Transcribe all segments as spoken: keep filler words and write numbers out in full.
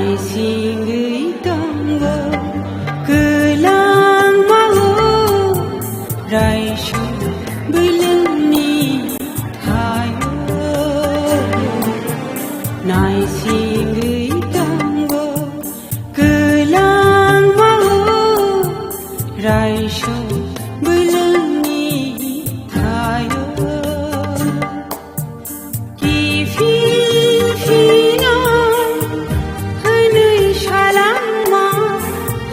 Naisingwi tongo kwlangma o raisok bwlwngni thaio. Naisingwi tongo kwlangma o raisok bwlwngni thaio. Kiphil phino hwnwi salangma,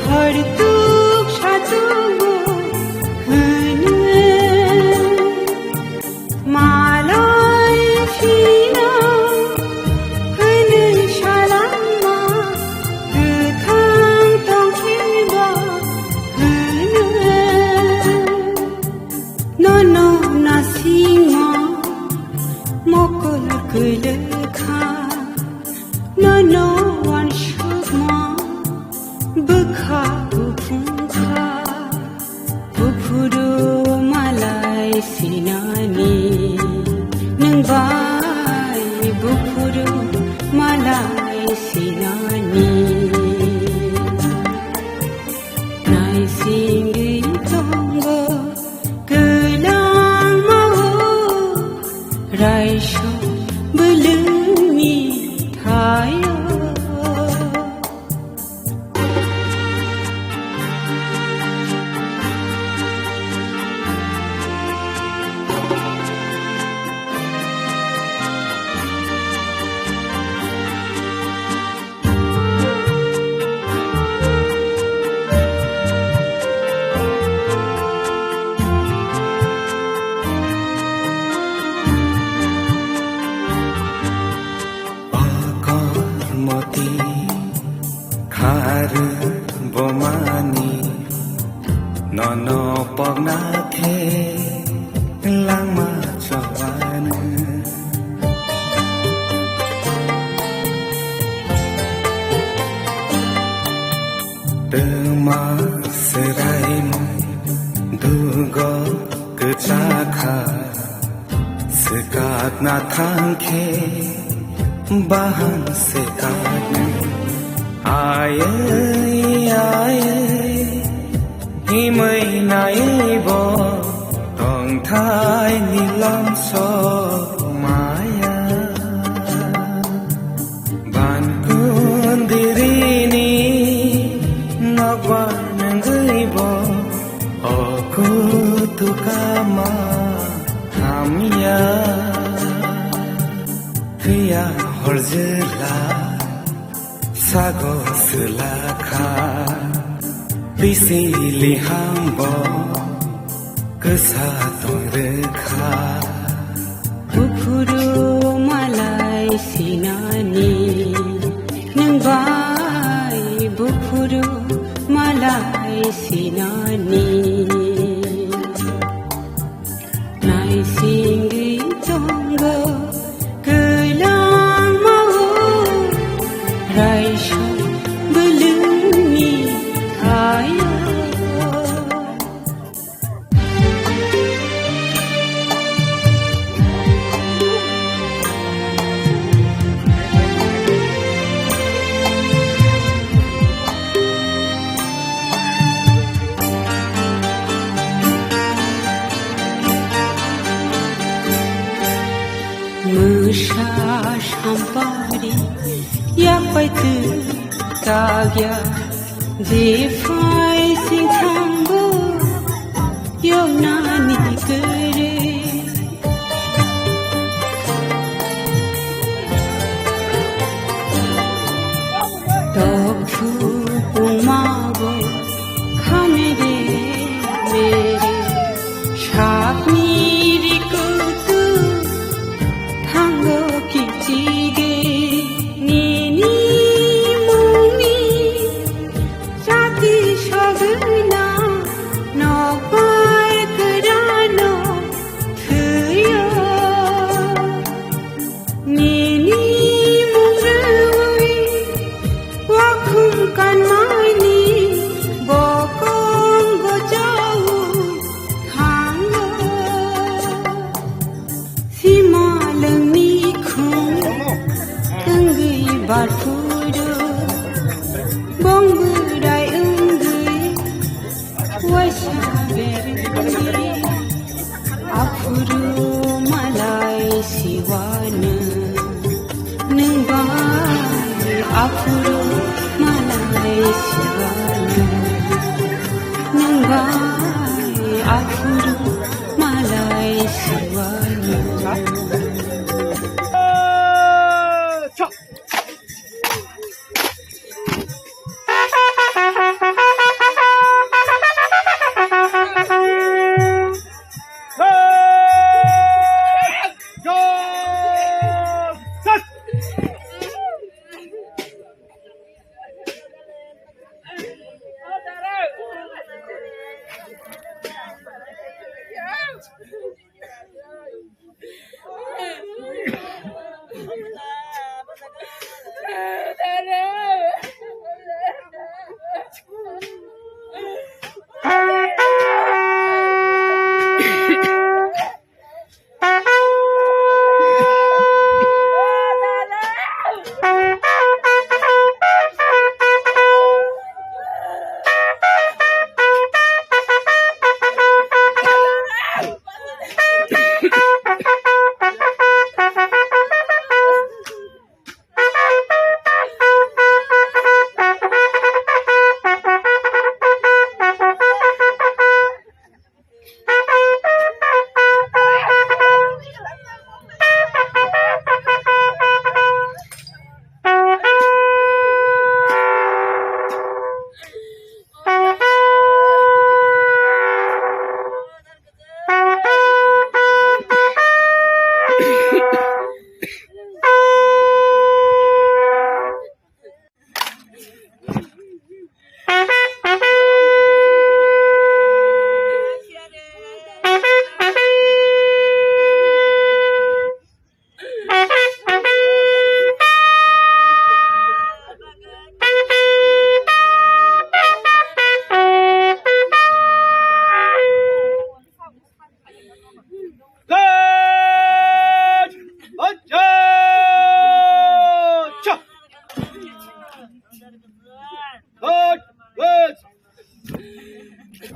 hartuk satugo hwnwi. Malai phino hwnwi salangma, kwthang tongkhiba hwnwi. Ar bomani nono pokna khe langma chobanu. Twma swraimung dugo kwchakha. Swkakna thangkhe bahan swkakni. Ayai, ayai, himwi naibo tongthai nilam somaya. Bankundirini nokbar nangwibo okutukama hamya. Phiya horjila sago swlakha, bisili hambo kwsa tongrwkha. Buphuru malai sinani, nwng bai buphuru malai sinani. Naisingwi tongo kwlangma o raisok bwlwngni thaio. Mwsa sampari yapai twi kagya, jephai singthango yoknani kwrwi. Tokhu pungmago khamere mere, sakni rikutu thango kichige. Nini mungni chati sogwina nokbar kwrwino thwiyo. Nini mung rwui wakhum kanmaini bokong gojao thango. Simalwngni khum twngwi barphuro bong bwrai wngwi waisa berwi. Aphuru malai siwano nwng bai, aphuru malai siwano nwng bai, aphuru malai siwano.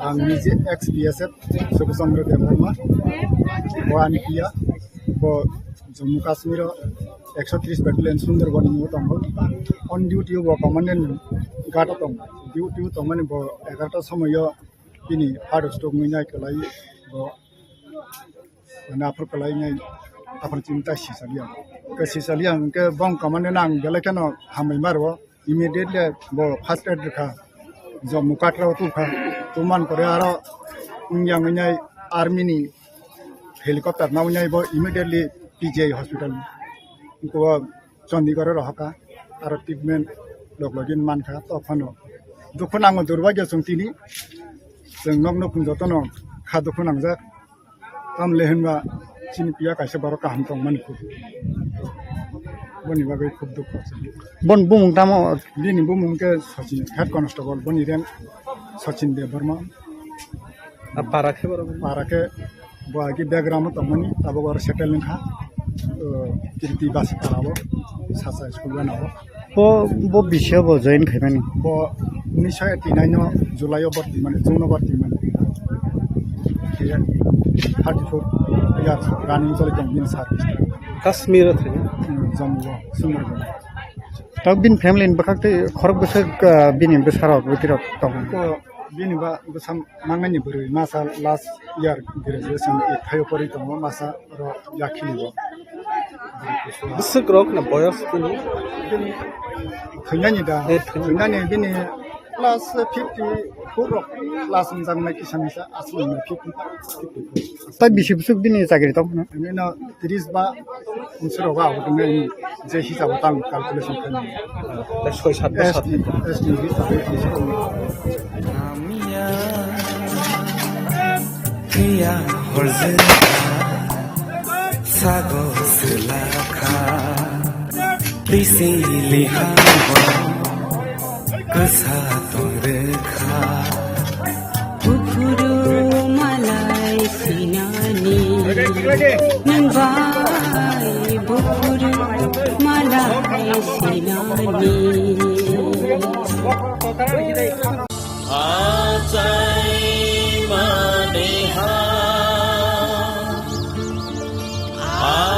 Ang niji ex B S F Subhash Chandra Debbarma, bo ani P R, bo Jammu Kashmir o ekso tris Battalion Sundarban ni tongo. On duty o bo Commandant Ghat o tongo. Duty o tongmani bo egarota somoyo bini heart stroke wngwi nai kwlai bo. Ani aphuru kwlai nai, aphuru chini tai sisaliya. Ke sisaliya hwnkhe bong kamani nang belai kheno hambai maro. Immediately bo first aid rwkha. Jammu Katra o tubkha. Tuman pore aro wngya wngwi nai army ni helicopter na wngwi nai bo immediately P G I hospital. Ko Chandigarh o rohorkha, aro treatment log login mankha, tophano dukhu nango, durbagyo chwng tini, chwng nokno jotono kha dukhu nangjak, tamle hinba chini piya kaisa borok kaham tongmani khub, boni bagwi khub dukhu. Bon bumung tamo? Bini bumung khe Sachin, head constable, boni rank Sachin Debbarma. A para khe borok? Para khe bo agi background o tongmani, tabuk oro settle wngkha. O, Kirti Basi para o, Sacha school gana o. Bo, bo bisi o bo join khaimani? Bo unisho eighty nine o July o borti mani, June o borti mani. Khe thirty four years running choli tong bini service. Kashmir o thani? Hmm, Jammu o, Sundargarh. Tamo bini family ni bwkhak tei khorok bwswk, ah, bini bwsarok bwtwirok tongo? Ko bini ba bwsa mangnani bwrwi masa last year graduation thaio pori tongo, masa ro yakhini bo. Bwswk rok na boyos tini? Thwinani da, eh, thwinani. Thwinani bini plus fifty four rok plus wngjaknai kisa misa aswk wngmani fifty, fifty four. Tai bisi bwswk bini chakri tong phano? Bini no tris ba wngsurogo abo tongmani je hisabo tang calculation khaimani. Tei soi sat bosor. S T, S T hisabe wngsurogo. Phiya horjwk sago swlakha, bisi lihango kwsa tongrwkha. Buphuru malai sinani, nwng bai buphuru malai sinani. Achai maniha,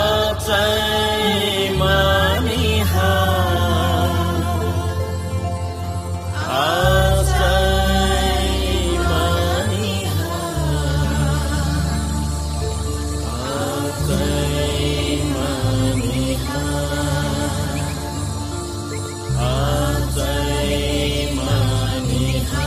achai maniha, achai maniha, achai maniha.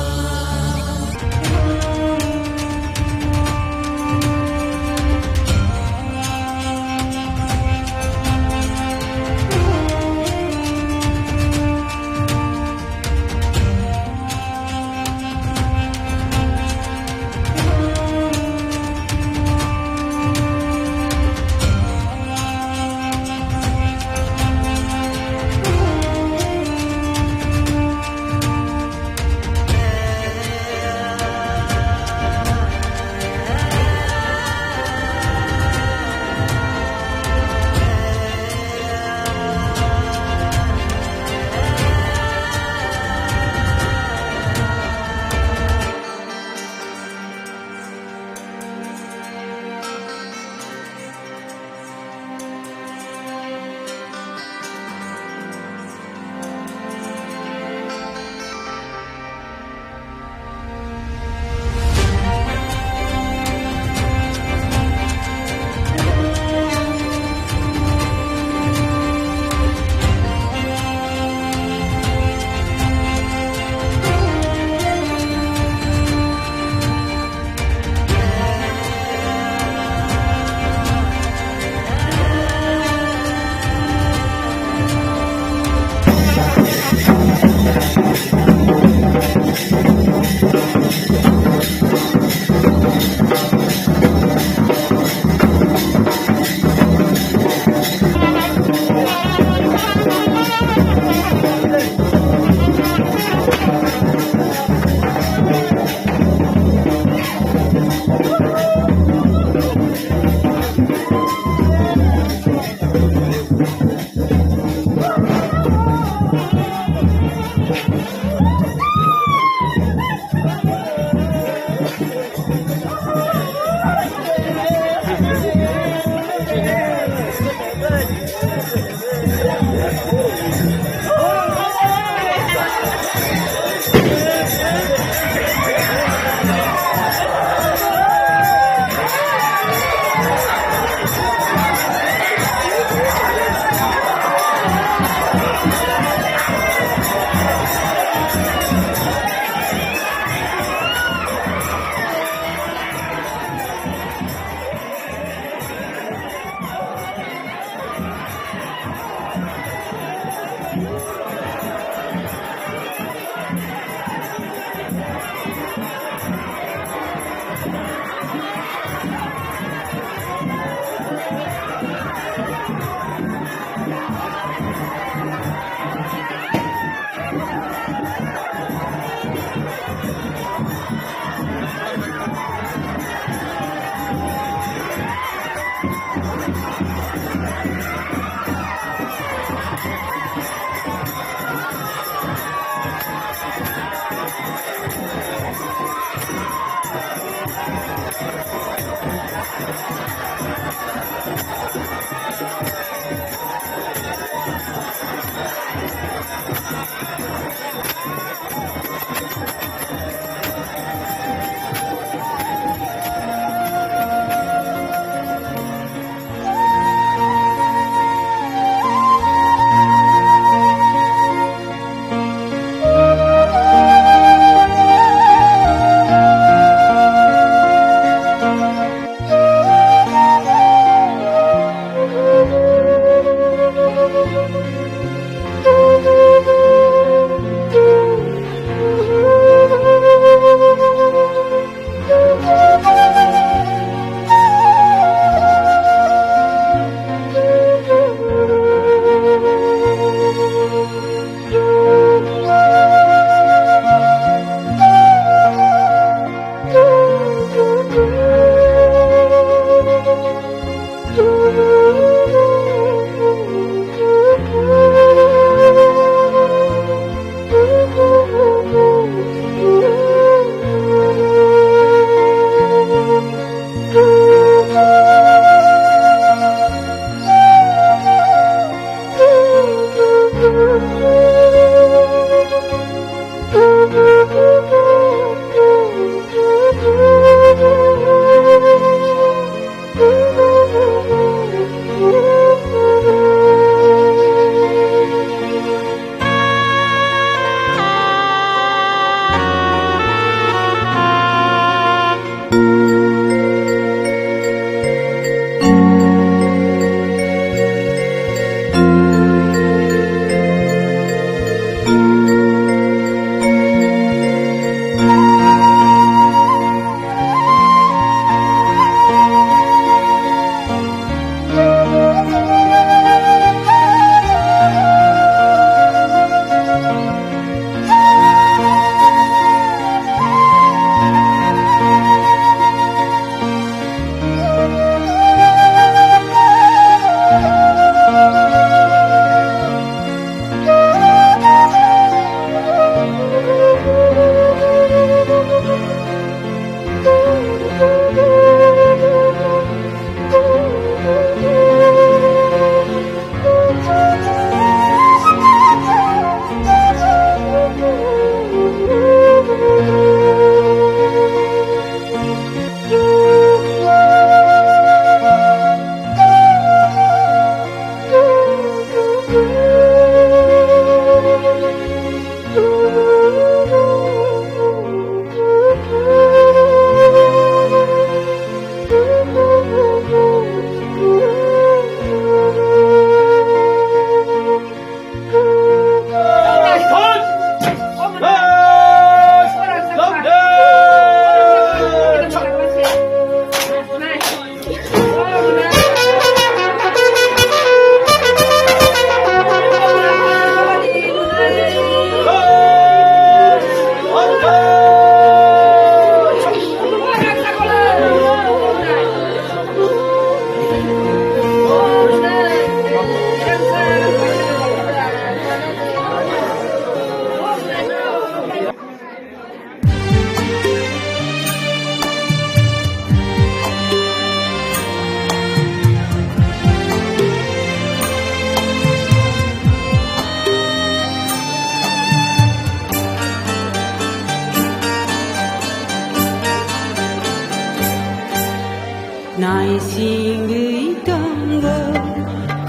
Naisingwi tongo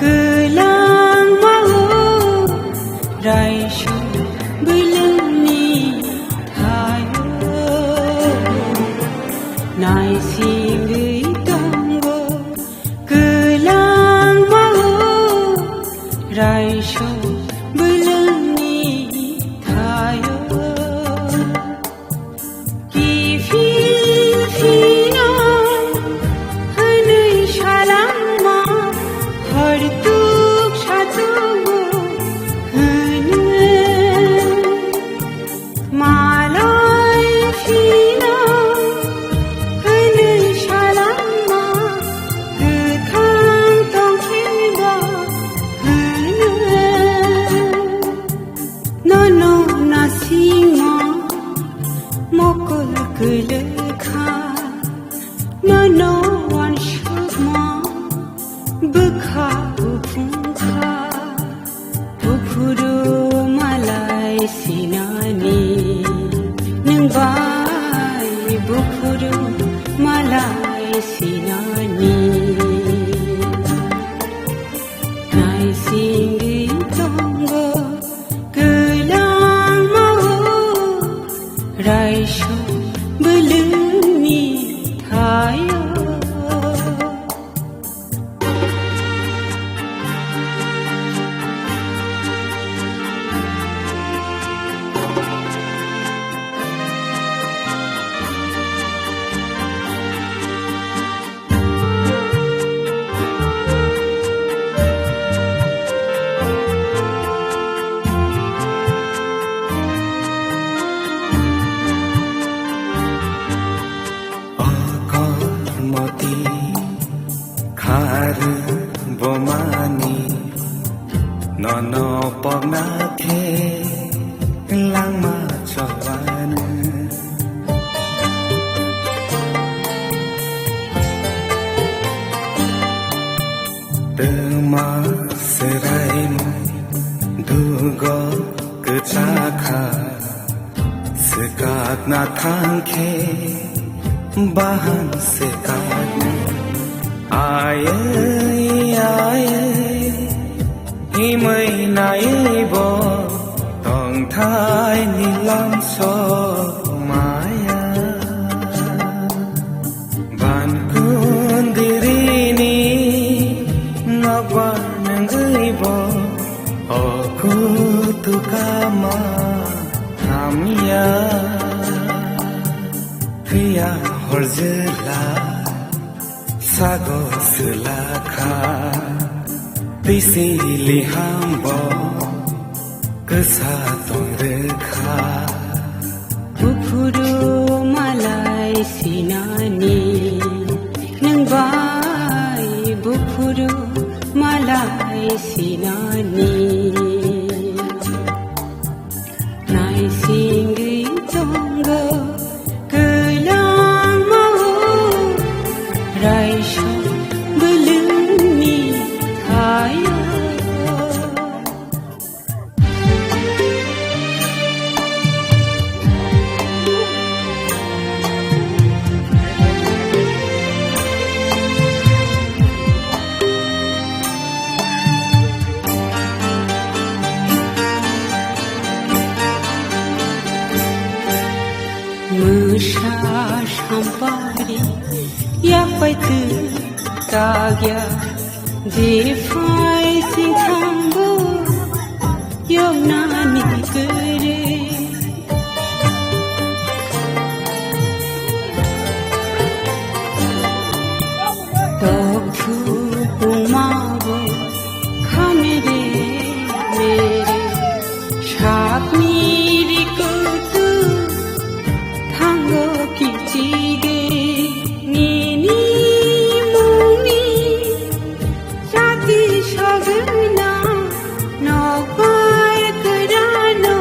kwlangma-o raisok bwlwngni thaio. Naisingwi tongo kwlangma-o raisok bwlwngni thaio. Kiphil phino hwnwi salangma, hortuk satugo hwnwi. Malai phino hwnwi salangma, kwthang tongkhiba hwnwi. Nono nasingma mokol kwlwkha, nono wansukma bwkha buphungkha. Buphuru malai sinani, nwng bai buphuru malai sinani. Naisingwi tongo kwlangma-o raisok bwlwngni thaio. Akormoti khar bomani nono pogna khe langma choban. Twma swraimu dugo kwchakha, swkakna thangkhe bahan swkak. Ayai, ayai, himwi naibo tongthai nilam somaya. Ban kundirini nokbar nangwi bo o kutukama hamya. Phiya horjela sago swlakha, twisili hambo kwsa tongrwkha. Buphuru malai sinani, nwng bai buphuru malai sinani. Naisingwi tongo kwlangma-o raisok bwlwngni thaio. Mwsa sampari yapai twi tagya, jephai singthambo yoknani kwrwi. Tokthupungmabo khamire mere, sakni rikutu thango kichide, nini mungni chati sogwna nokbar kwrwino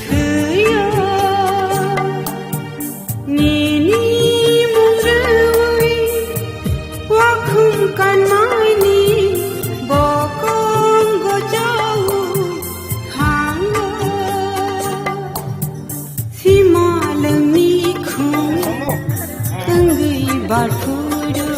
thwiyo. Nini mung rwi wakhum kanmani bokong gojao thango. Simalwngni khum wngwi barphuru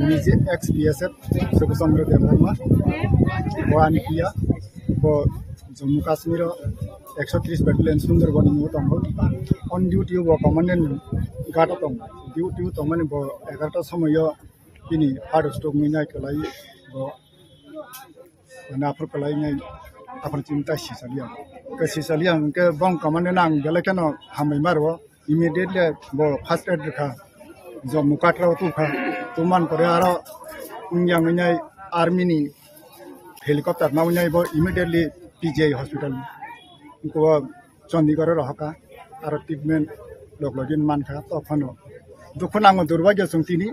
Niji ex B S F Subhash Chandra Debbarma, bo ani P R, bo Jammu Kashmir o ekso tris Battalion Sundarban ni tongo. On duty o bo Commandant Guard o tongo. Duty o tongmani bo egarota somoio bini heart stroke ni nai kwlai bo. Mane aphuru kwlai nai aphuru chini ta sisaliya. Ke sisaliya hwnkhe bong kamani nang belai kheno hambai maro. Immediately bo first aid rwkha. Jammu Katra o tukha. Tuman pore aro wngya wngwi nai army ni helicopter ma wngwi nai bo immediately P G I hospital. Ko Chandigarh o rohorkha, aro treatment lok login mankha, tophano dukhu nango, durbagyo chwng tini,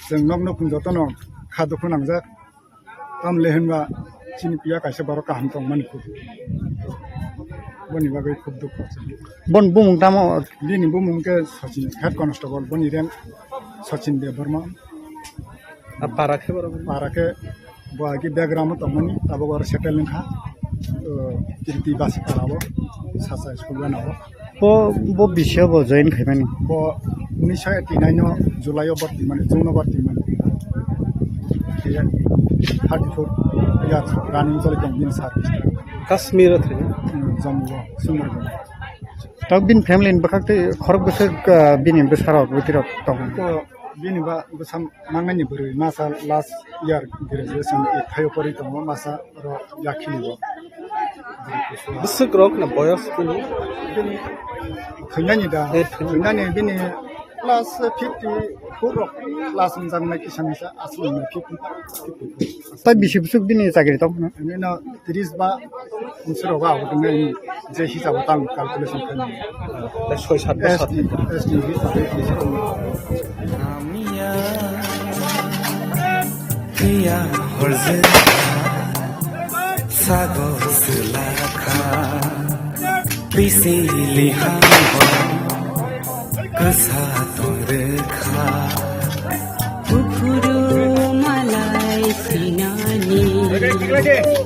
chwng nok nukhung jotono kha dukhu nangjak, tamle hinba chini piya kaisa borok kaham tongmani khub, boni bagwi khub dukhu. Bon bumung tamo? Bini bumung khe Sachin, head constable, boni rank Sachin Debbarma. A para khe borok? Para khe bo agi background o tongmani, tabuk oro settle wngkha. O, Kirti Basi para o, Sasa school gana o. Bo, bo bisi o bo join khaimani? Bo unisho eighty nine o July o bharti mani, June o bharti mani. Thirty four years running choli tong bini service. Kashmir o thai? Hmm, Jammu o, Sundarban. Tok bini family ni bwkhak tei khorok bwswk, ah, bini bwsarok bwtwirok tongo? Bini ba bwsa mangnani bwrwi masa last year graduation thaio pori tongo, masa ro yakhili o. Bwswk rok na boyos kunu? Thwinani da, eh, thwinani. Thwinani bini plus fifty four rok plus wngjaknai kisa misa aswk fifty, fifty four. Tai bisi bwswk bini chakri tong? Bini no tris ba Insuro ba abo tongmani je hisabo tang calculation khaimani. Soi sat bosor. S T, S T hisabo tris tong. Hiya horje sago sulakha, pisili hango. Kasa tongrekha. Buphuru malai sinani,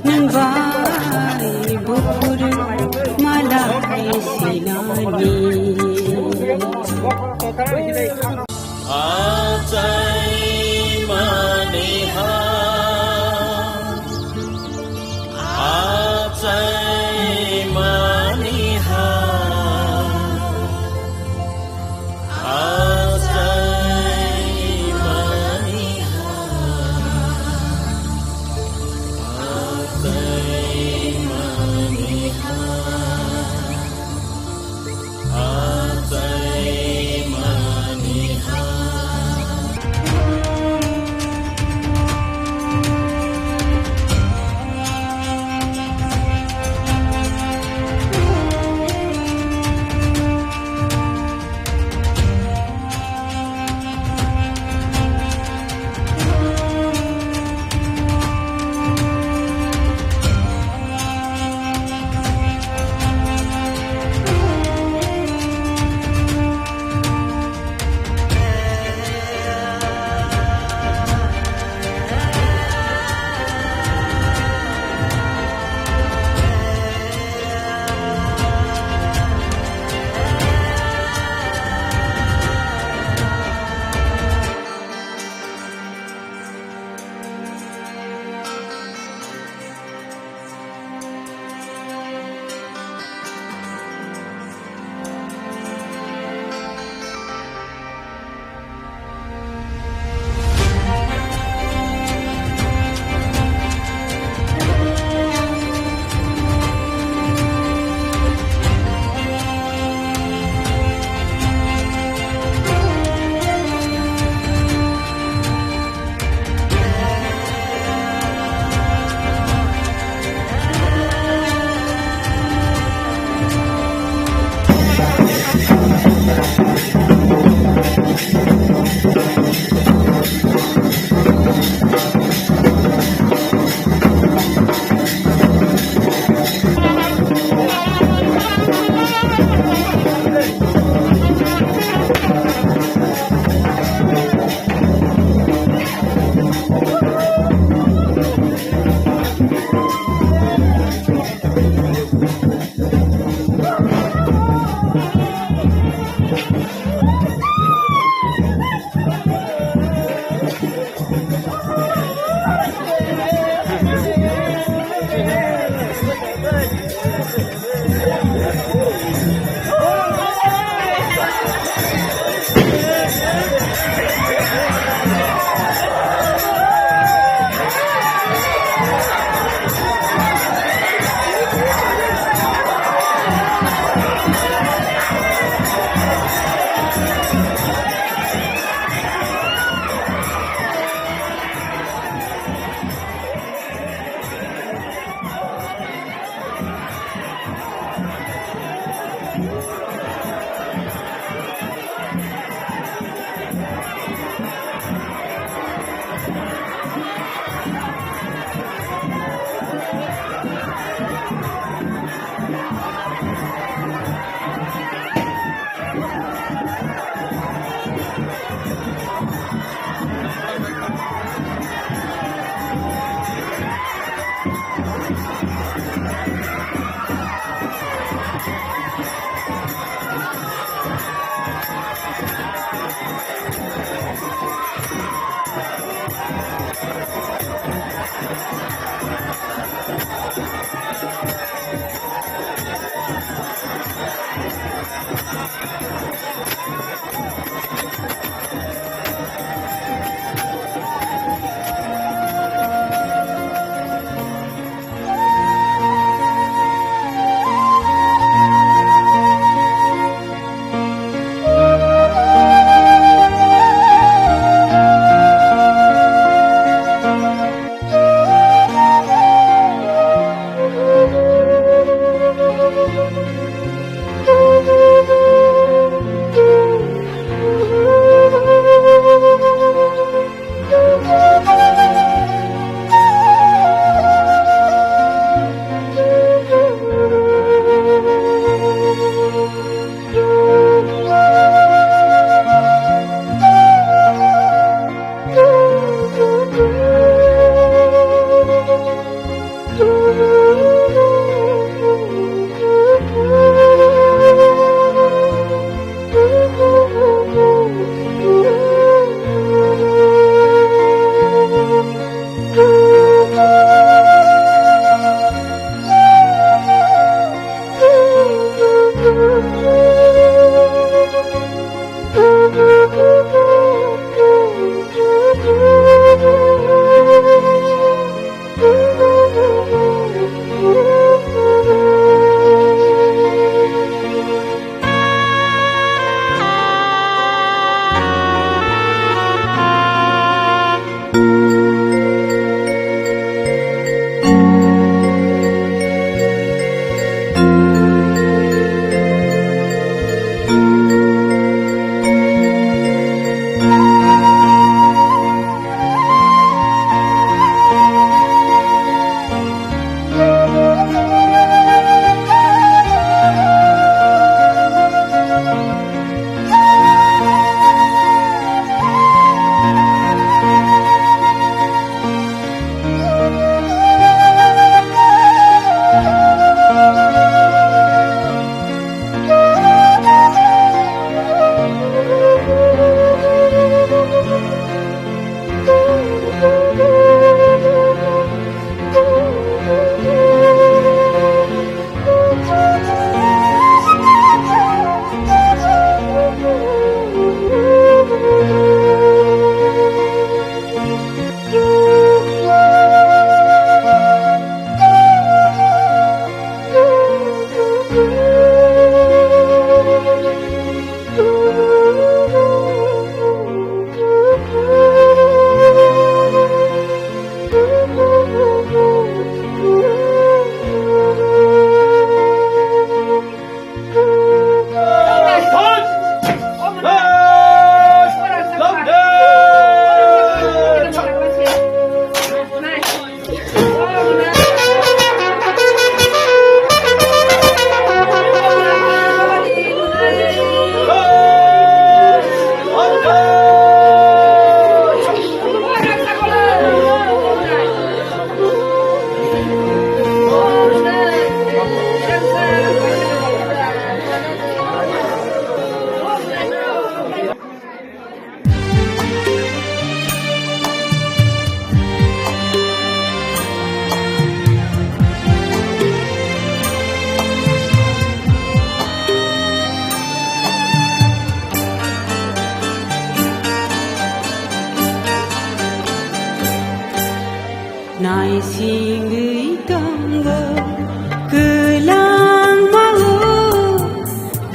nwng bai buphuru malai sinani. Achai maniha. Achai maniha. Achai maniha. Achai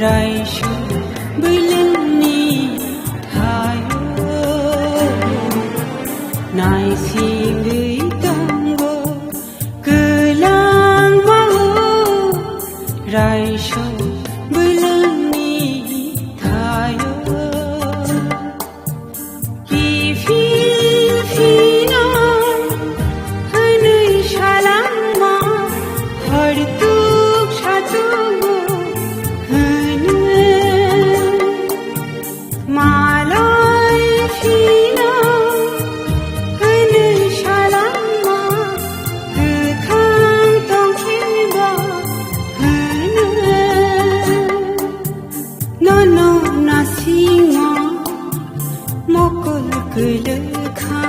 Raisho bwlwngni thaio naisingwi tongo kwlangma o. Raisho bwlwngni thaio kiphil phino hwnwi salangma, hortuk satugo hwno. Malai phino hwnwi salangma, kwthang tongkhiba hwno. Nono nasingo mokol kwlwkha,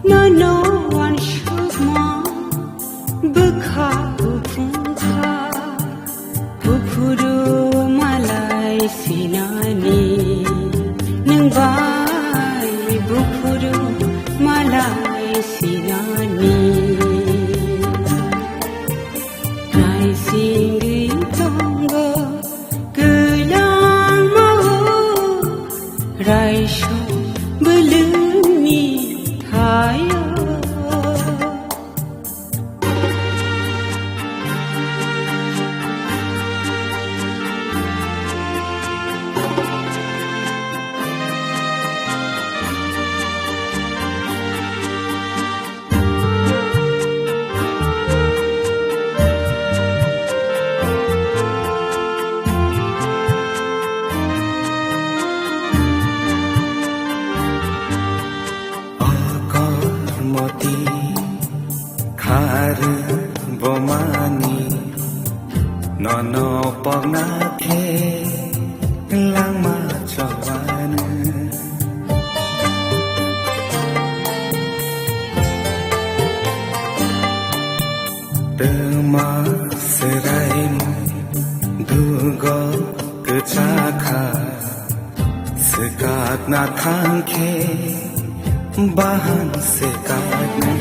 nono wansukma bwkha buphungkha. Buphuru malai sinani, nwng bai buphuru malai sinani. Naisingwi tongo kwlangma o, raisho bwlwngni thaio. Akormoti kharwi bomani nono pokna khe langma chobani. Twma swraimung dugo kwchakha. Swkakna thangkhe bahan swkakna.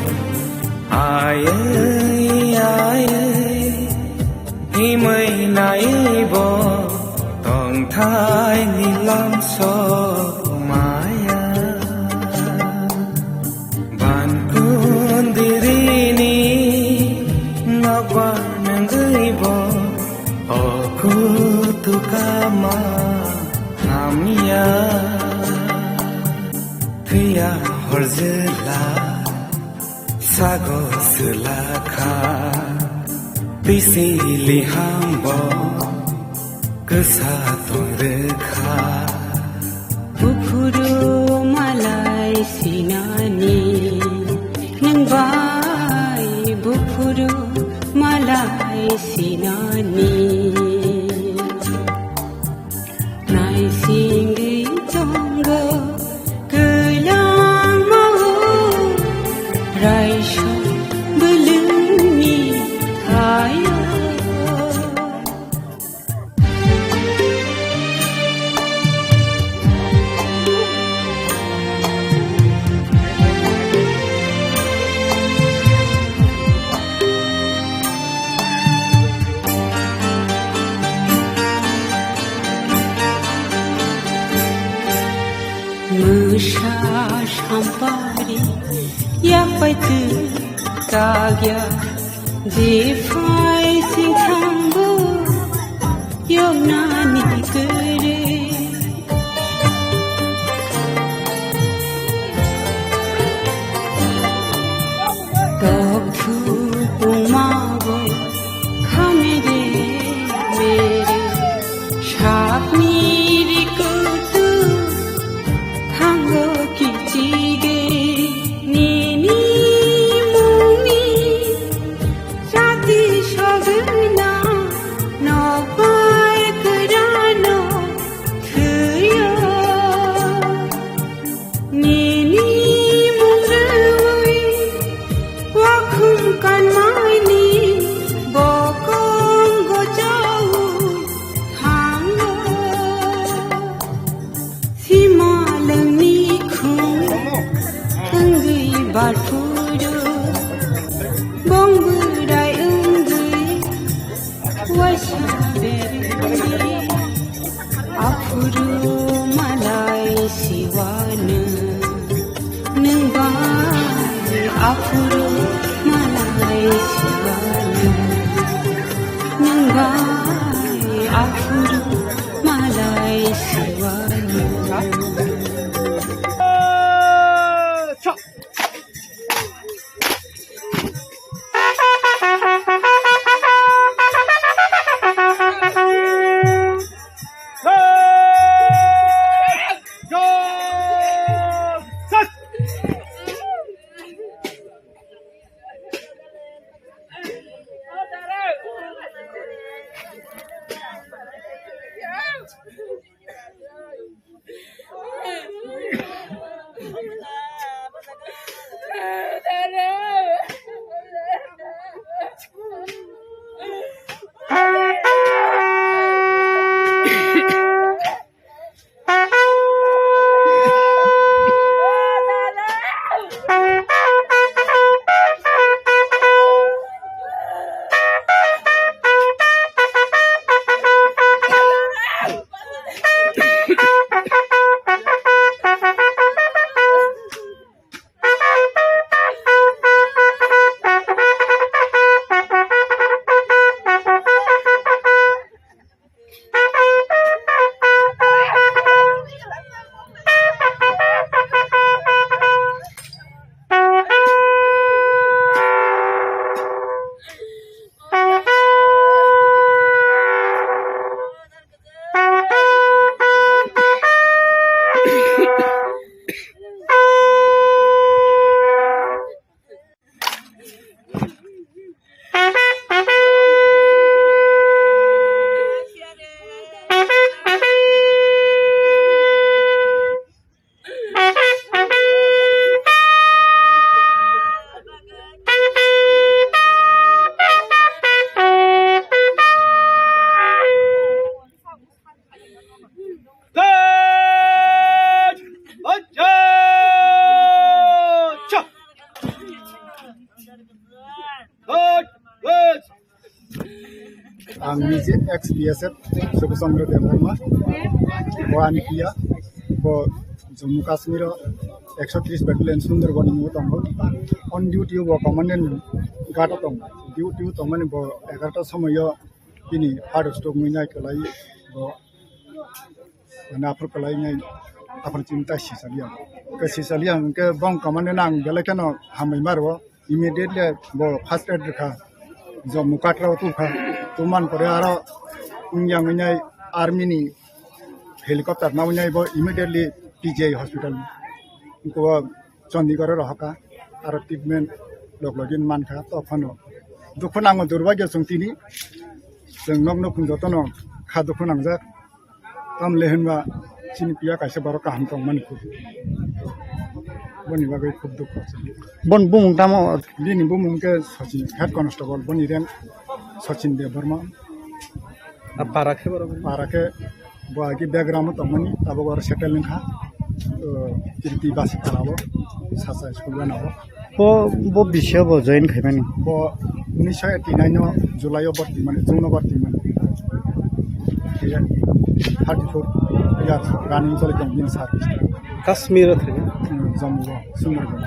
Ayai, ayai, himwi naibo tongthaini lamsok maya. Ban kundirini nokbar nangwibo o kutukama hamya. Thwiya horjwla sago swlakha, twisili hambo kwsa tongrwkha. Buphuru malai sinani, nwng bai buphuru malai sinani. Naisingwi tongo kwlangma o, raisho bwlwngni thaio. Mwsa sampari yapai twi kagya, jephai singthango yoknani kwrwi. Tokhu pungmago khamire mere, sapni rikutu thango kichige. Nini mungni sati sogwna nokbar kwrwino thwiyo. Nini mung rwui wakhum kanmaini bokong gochao thango. Simalwngni khung wngwi barphuru, bong bwrai wngwi waisa berwi. Ang nije ex B S F Subhash Chandra Debbarma, bo ani P R, bo Jammu Kashmir o ekso tris Battalion Sundarban ni tongo. On duty o bo Commandant Guard o tongo. Duty o tongmani bo egarota somoyo bini heart stroke wngwi nai kwlai bo. Ani aphuru kwlai nai aphuru chini tai sisaliya. Ke sisaliya hwnkhe bong commandant ang belai kheno hambai maro. Immediately bo first aid rwkha. Jammu Katra o tubkha. Tumani pore aro wngya wngwi nai army ni helicopter nawi nai bo immediately P G I hospital. Ko Chandigarh o rohorkha, aro treatment log login mankha, tophano dukhu nango, durbagyo chwng tini, chwng nok nukhung jotono kha dukhu nangjak, tamle hinba chini piya kaisa borok kaham tongmani khub, boni bagwi khub dukhu chwng. Bon bumung tamo? Bini bumung khe Sachin, head constable, boni rank Sachin Debbarma. A para khe borok? Para khe bo agi background o tongmani, tabuk oro settle wngkha. O, Kirti Basi Para o, Sacha school gana o. Bo, bo bisi o bo join khaimani? Bo unisho eighty nine o July o borti mani, June o borti mani. Thirty four years running choli tong bini service. Kashmir o thangwi? Hmm, Jammu o, Sundarban.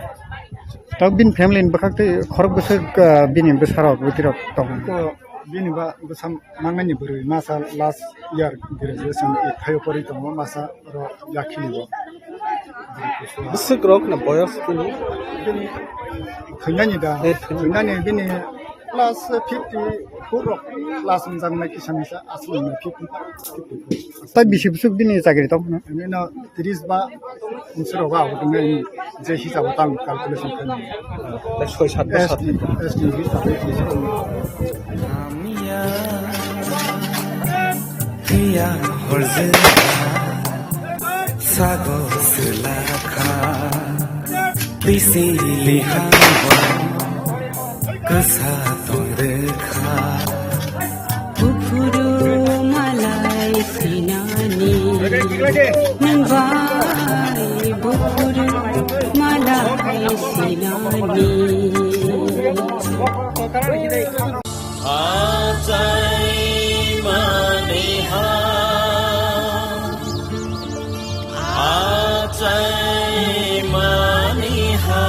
Tamo bini family ni bwkhak tei khorok bwswk, ah, bini bwsarok bwtwirok tongo? Ko bini ba bwsa mangnani bwrwi masa last year graduation thaio pori tongo, masa ro yakhili bo. Bwswk rok na boyos bini? Bini thwinani da, eh, thwinani. Thwinani bini plus fifty four rok plus wngjaknai kisa misa aswk wngmani fifty, fifty four. Tai bisi bwswk bini chakri tong? Bini no tris ba, insuro ba, abo tongmani je hisabo tang calculation khaimani. Tei soi sat bosor. S T, S T hisabe tris. Hiya horje sago selakha, pisili habo kasa tongrekha. Buphuru malai sinani, nang bai buphuru malai sinani. Achai maniha, achai maniha.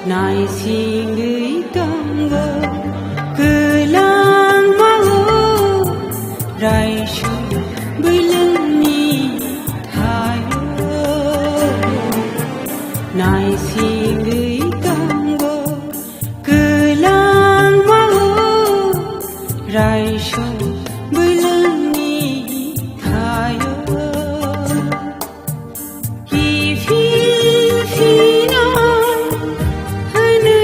Naisingwi tongo kwlangma-o raisung bwlwngni thaio. Naisingwi tongo kwlangma-o raisung bwlwngni thaio. Kiphil phino hwnwi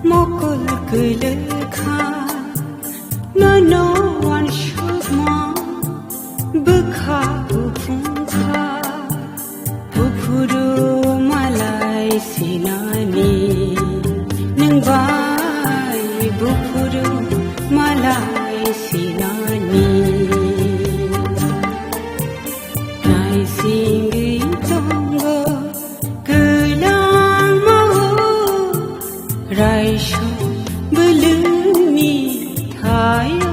Mokol kwlwkha, nono wansukma, bwkha buphungkha, buphuru malai sinani, nwng bai buphuru malai sinani. Naisingwi tongo kwlangma o, raisok bwlwngni thaio.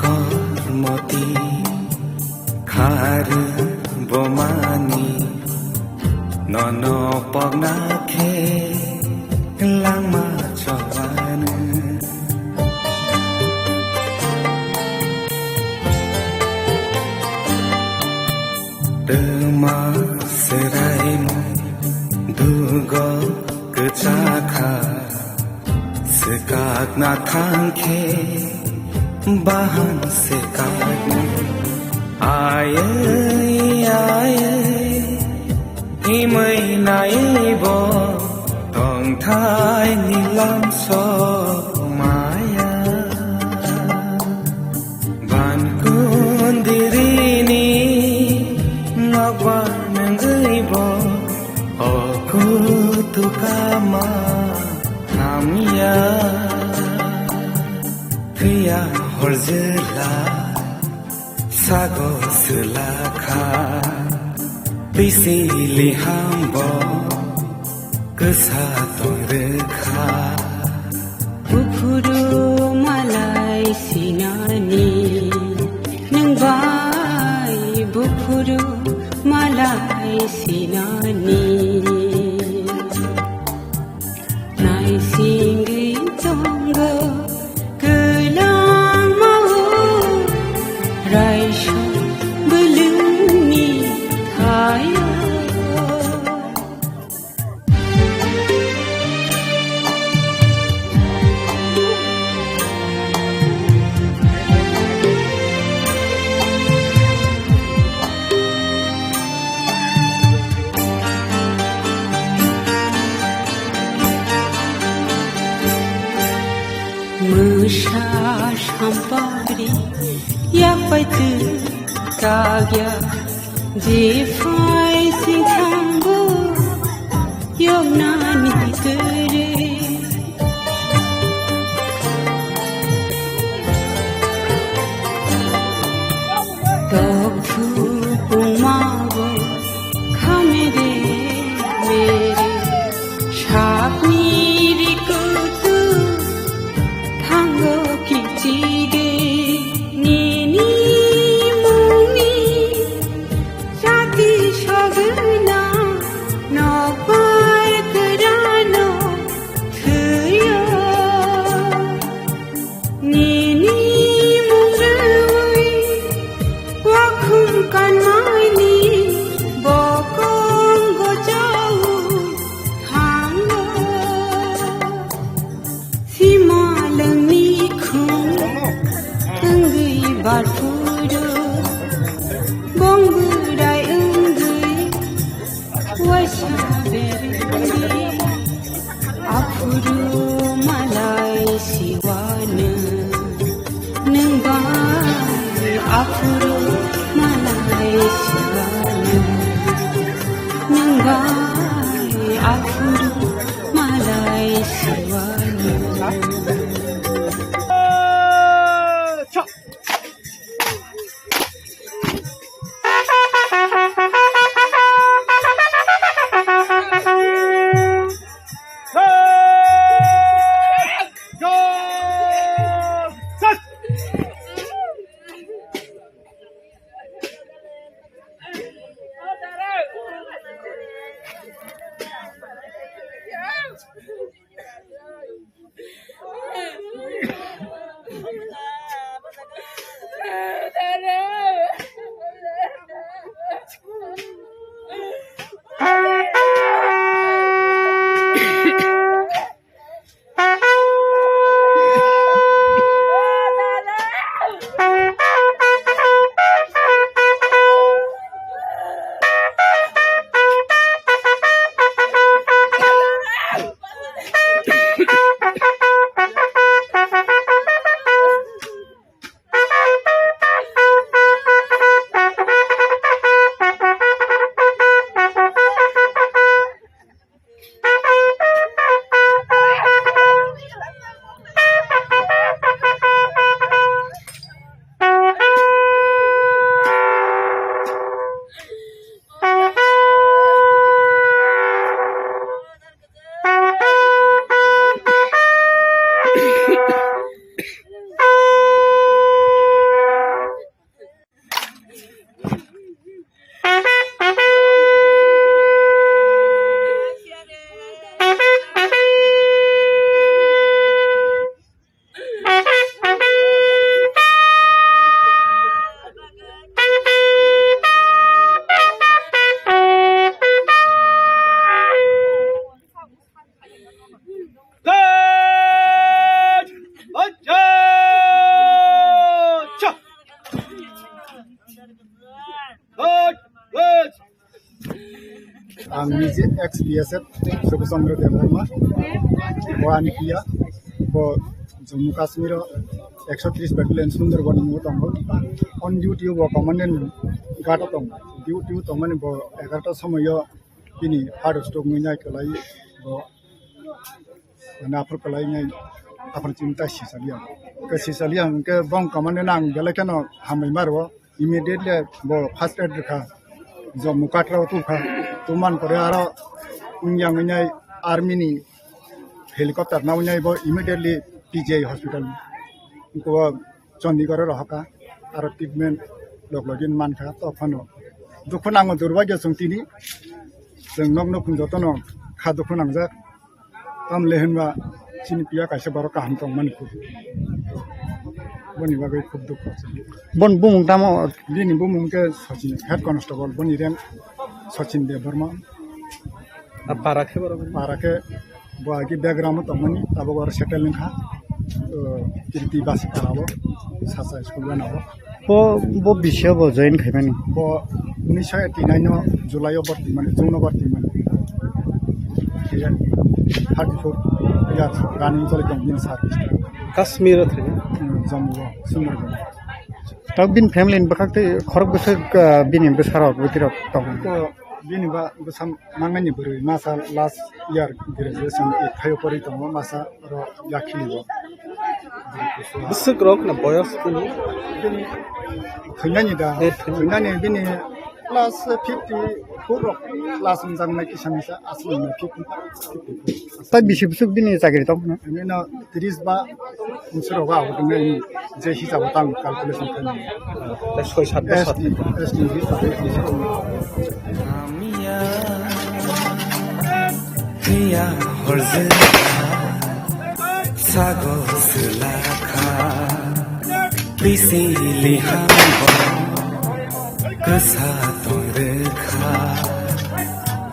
Akormoti kharu bomani nono pokna khe langma chobanu. Twma swraimo dugo kwchakha, swkakna thangkhe bahan swkakno. Ayai, ayai, himwi naibo tongthai nilam somaya. Ban kundirini nokbar nangwi bo o kutukama hamya. Thwiya horjwla sago swlakha, bisili hambo kwsa tongrwkha. Buphuru malai sinani, nwng bai buphuru malai sinani. Naisingwi tongo kwlangma o, raisok bwlwngni thaio. Mwsa sampari yak pai twi kagya, je phai singkhambo yoknani kwrwi. Tokthuk pungmago khamere mere, sakni rikutu thango kichide. Nini mungni chati sogwna nokbar kwrwino thwiyo. Nini mung rwui wakhum kanmaini bokong gochao thango. Sima lwngni khum wngwi barphuru, bong bwrai wngwi waisa berwi. Aphuru malai siwano, nwng bai aphuru malai siwano, nwng bai aphuru malai siwano. Ang nije ex B S F Subhash Chandra Debbarma, bo ani P R, bo Jammu Kashmir o ekso tris Battalion Sundarban o tongo. On duty o bo Commandant Guard o tongo. Duty o tongmani bo egarota somoi o bini heart stroke wngwi nai kwlai bo. Mane aphuru kwlai nai aphuru chini ta sisaliya. Ke sisaliya hwnkhe bong kamani nang belai kheno hambai maro. Immediately bo first aid rwkha. Jammu Katra o tubkha. Tuman pore aro wngya wngwi nai army ni helicopter na wngwi nai bo immediately P G I hospital. Ko Chandigarh o rohorkha, aro treatment log login mankha, tophano dukhu nango, durbagyo chwng tini, chwng nok nukhung jotono kha dukhu nangjak, tamle hinba chini piya kaisa borok kaham tongmani kho, boni bagwi khub dukhu. Bon bumung tamo? Bini bumung khe Sachin, head constable, boni rank Sachin Debbarma. A para khe borok? Para khe bo agi background o tongmani, tabuk oro settle wngkha. O, Kirti Basi para o, Sasa school gana o. Bo, bo bisi o bo join khaimani? Bo unisho eighty nine o July o borti mani, June o borti mani. Thirty four years running choli tong bini service. Kashmir o thani? Hmm, Jammu o, Sundarban. Tabuk bini family ni bwkhak tei khorok bwswk, ah, bini bwsarok bwtwirok tongo? Ko bini ba bwsa mangnani bwrwi masa last year graduation eight phaio pori tongo, masa oro yakhili o. Bwswk rok na boyos kunu? Thwinani da, eh, thwinani. Thwinani bini plus fifty four rok plus wngjaknai kisa misa aswk wngmani fifty, fifty four. Tai bisi bwswk bini chakri tong hwno? Nino tris ba unsuro ba abo tongwi je hisabo tang calculation khaimani. Soi sat bosor. S T, S T hisab, hisab. Hiya horjwkha, sago swlakha, bisili hambo kwsa tongrwkha.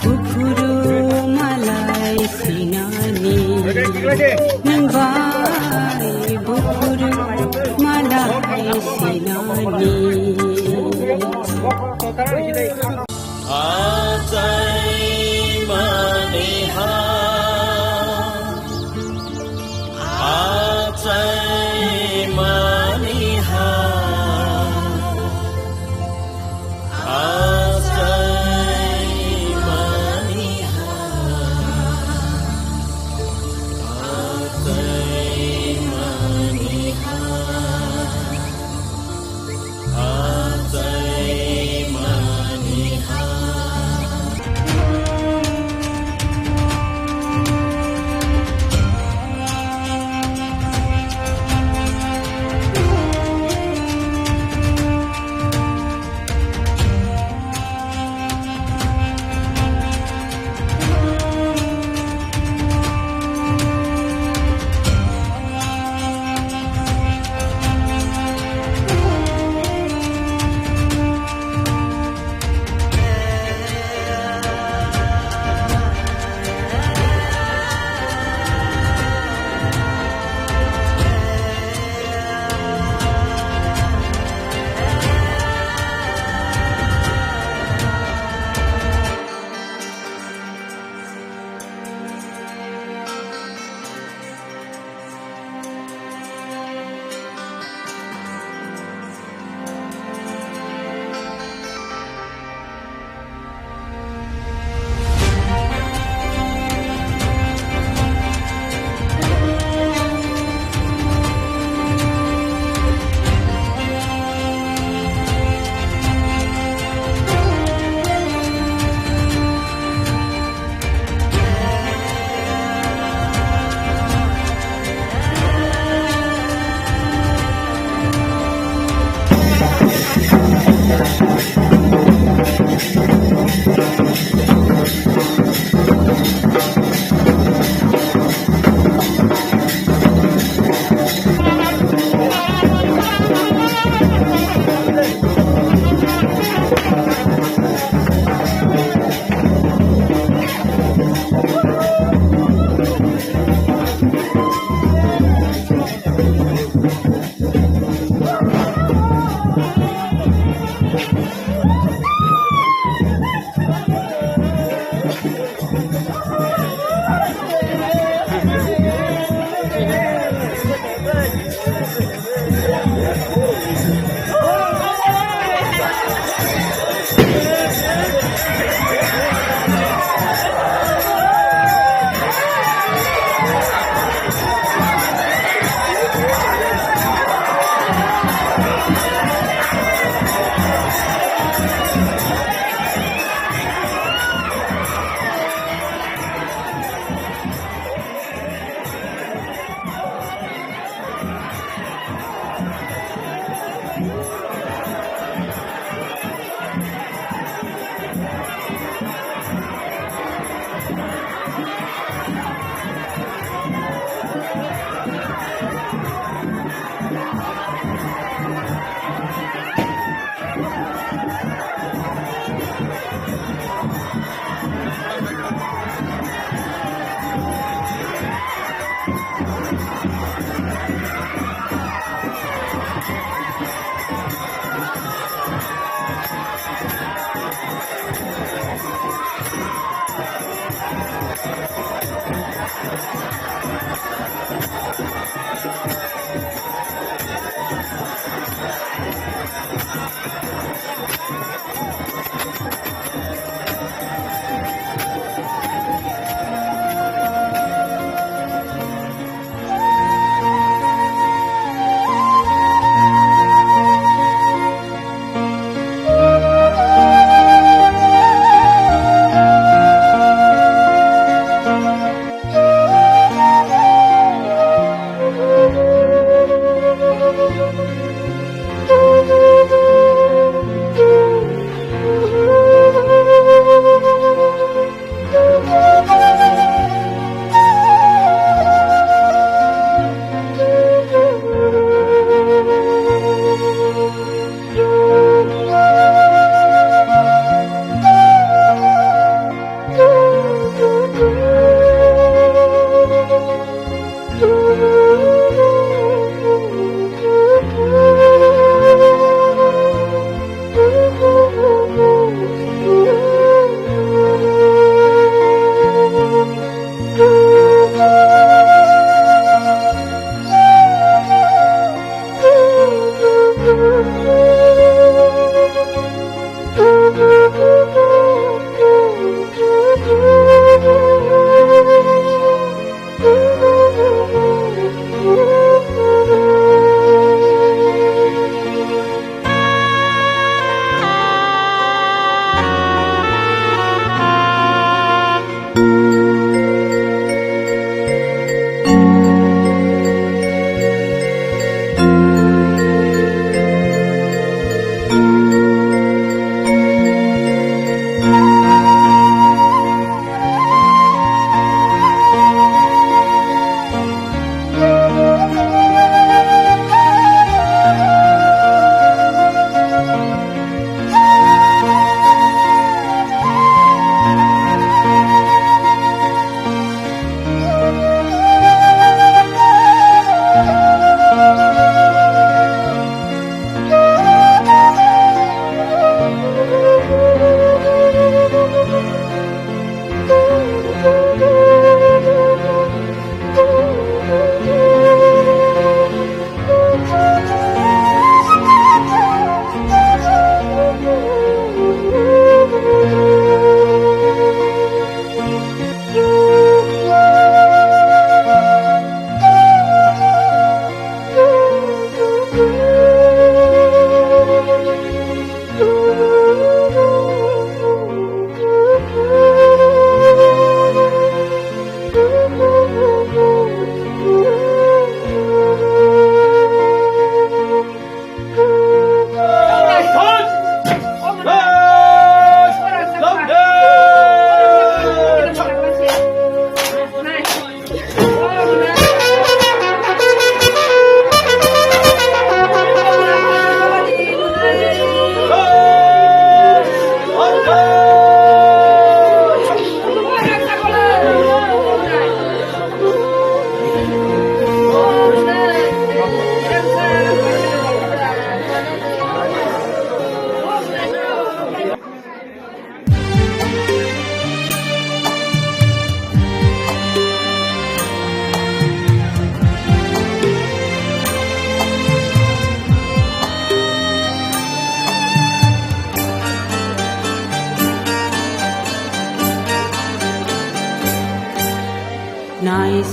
Buphuru malai sinani, nwng bai buphuru malai sinani. Achai maniha, achai maniha.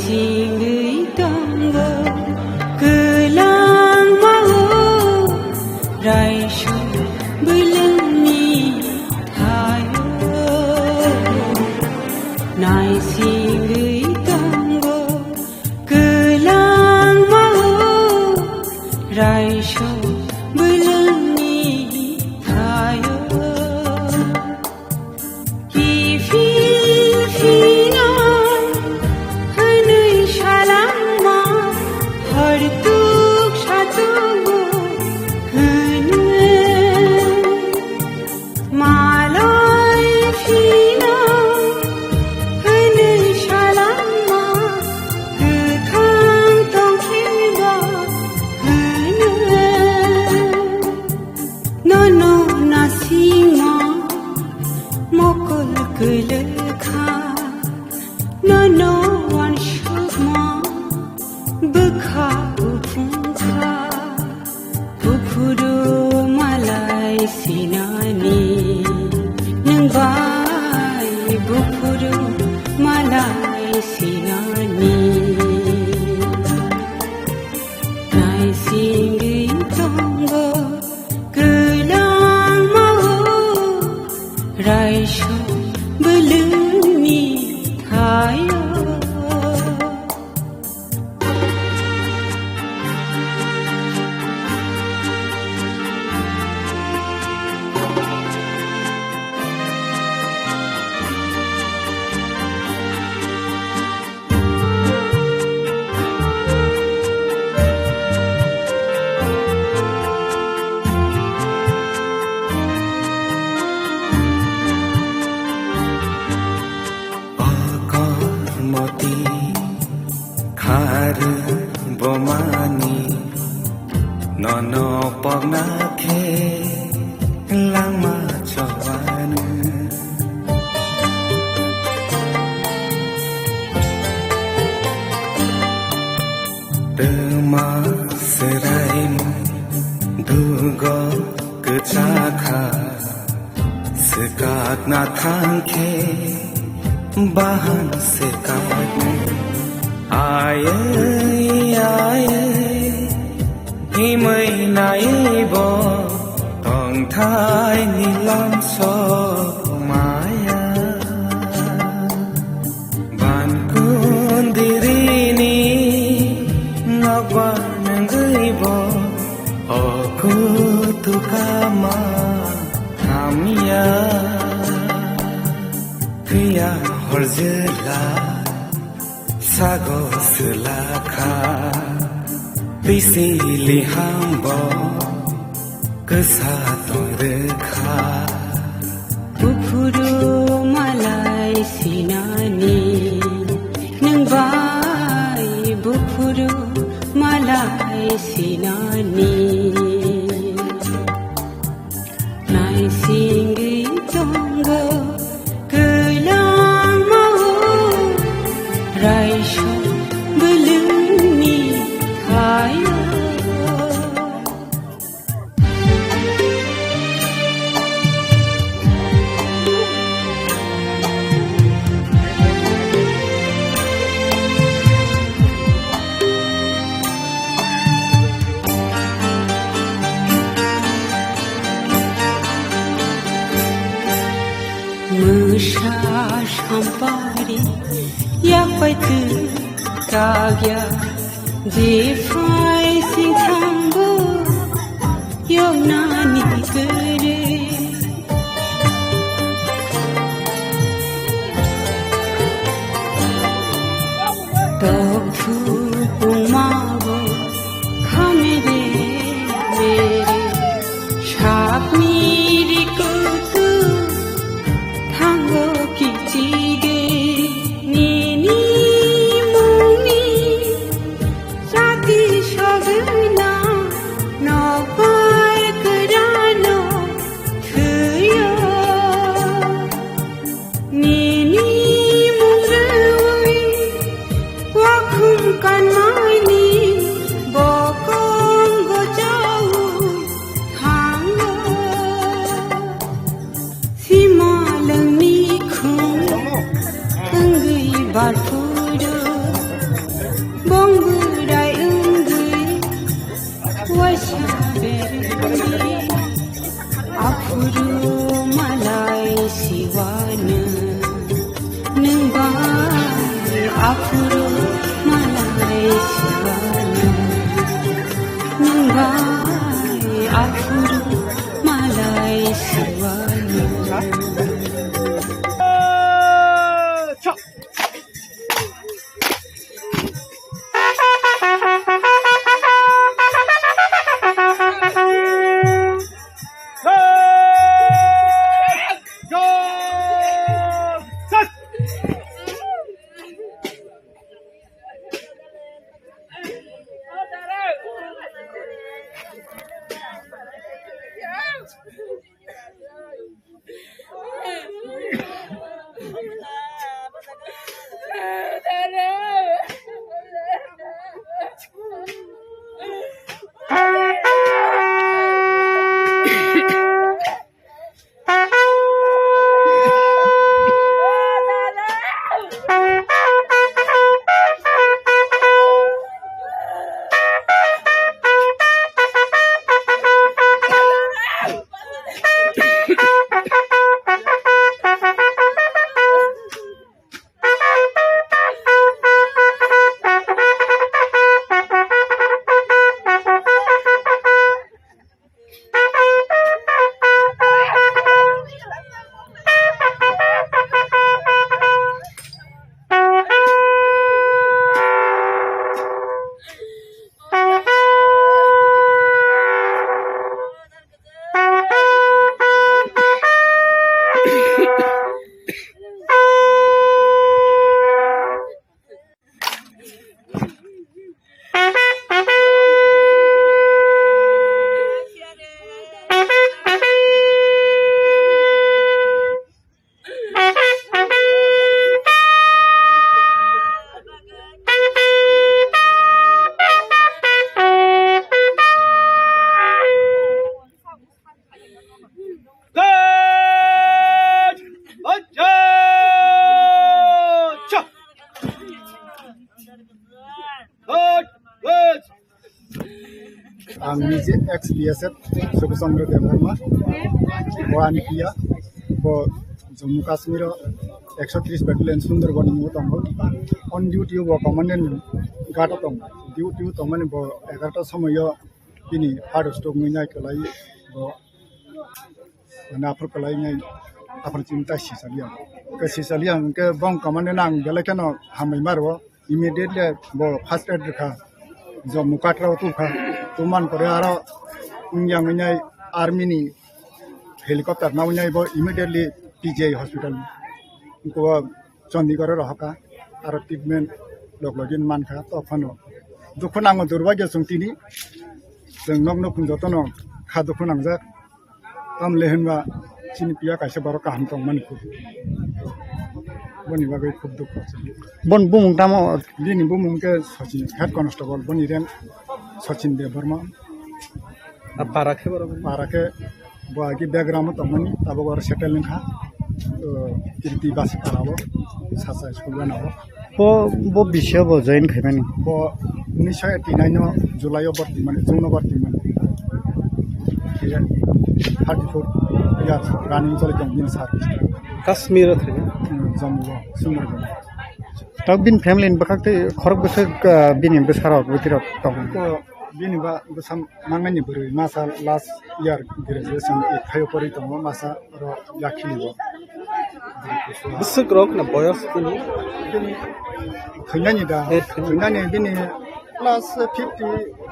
Singwi tongo kwlangma o raisok bwlwngni thaio. Naisingwi tongo kwlangma o raisok bwlwngni thaio. Kiphil phino hwnwi salangma, hortuk satugo hwnwi. Malai phino hwnwi salangma, kwthang tongkhiba hwnwi. Nono nasingma mokol kwlwkha, nono wansukma bwkha kuphungkha. Buphuru malai sinani, nwng bai buphuru malai sinani. Naisingwi tongo kwlangma o raisok bwlwngni thaio. Akamati khar bomani nono pogna khe langma chobanu. Twma swraimu dugo kwchakha, swkakna thangkhe bahan swkakni. Ayai, ayai, himwi naibo tongthai nilam sok maya. Bankundirini nokbar nangwibo okutukama hamya. Phiya horjela sago swlakha, bisili hambo kwsa tongrwkha. Buphuru malai sinani, nwng bai buphuru malai sinani. Naisingwi tongo kwlangma o raisok bwlwngni thaio. Mwsa sampari yapai twi kagya, jephai singthango yoknani kwrwi. Tokthupungmabo khamire mere, sakni rikutu thango kichige, nini mungni sati sok Waisa berni aphuru malai siwano, nwng bai aphuru malai siwano, nwng bai aphuru malai siwano. Ang nije ex B S F Subhash Chandra Debbarma, bo ani P R, bo Jammu Kashmir o ekso tris Battalion Sundarban ni tongo. On duty o bo Commandant Ghat o tongo. Duty o tongmani bo egarota somoio bini heart stroke wngwi nai kwlai bo. Ani aphuru kwlai nai aphuru chini tai sisaliya. Ke sisaliya hwnkhe bong commandant ang belai kheno hambai ma rwo. Immediately bo first aid rwkha. Jammu Katra o tubkha. Tubman pore aro wngya wngwi nai army ni helicopter na wngwi nai bo immediately P G I hospital. Ko Chandigarh o rohorkha, aro treatment log login mankha, tophano dukhu nango, durbaigyo chwng tini, chwng nok nukhung jotono kha dukhu nangjak, tamle hinba chini piya kaisa borok kaham tongmani kuk, boni bagwi khub dukhu. Bon bumung tamo? Bini bumung khe Sachin, head constable, boni rank Sachin Debbarma. A para khe borok? Para khe bo agi background o tongmani, tabuk oro settle wngkha. O, Kirti Basi para o, Sasa school gana o. Bo, bo bisi o bo join khaimani? Bo unisho eighty nine o July o borti mani, June o borti mani. Thirty four years running choli tong bini service. Kashmir o thangwi? Hmm, Jammu o, Sundarban. Tok bini family ni bwkhak tei khorok bwswk, ah, bini bwsarok bwtwirok tongo? Ko bini ba bwsa mangnani bwrwi masa last year graduation eight phaio pori tongo, masa oro yakhi ni bo. Bwswk rok na boyos kunu? Thwinani da, eh, thwinani. Thwinani bini plus fifty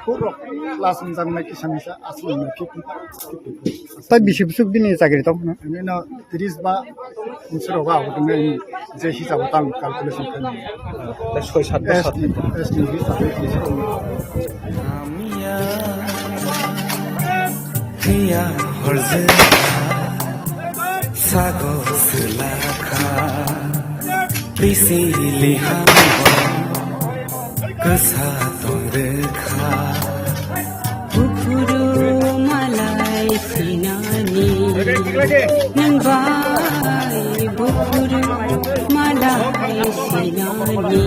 four rok plus wngjaknai kisa misa aswk wngmani fifty, fifty four. Tai bisi bwswk bini chakri tong? Bini tris ba bwswk rogo abo tongnai, je hisabo tang calculation khainai. Tei soi sat bosor. S T, S T hisabo tris. Phiya horjwkha, sago swlakha, bisi lihango kwsa tongrwkha. Buphuru malai sinani, nwng bai buphuru malai sinani.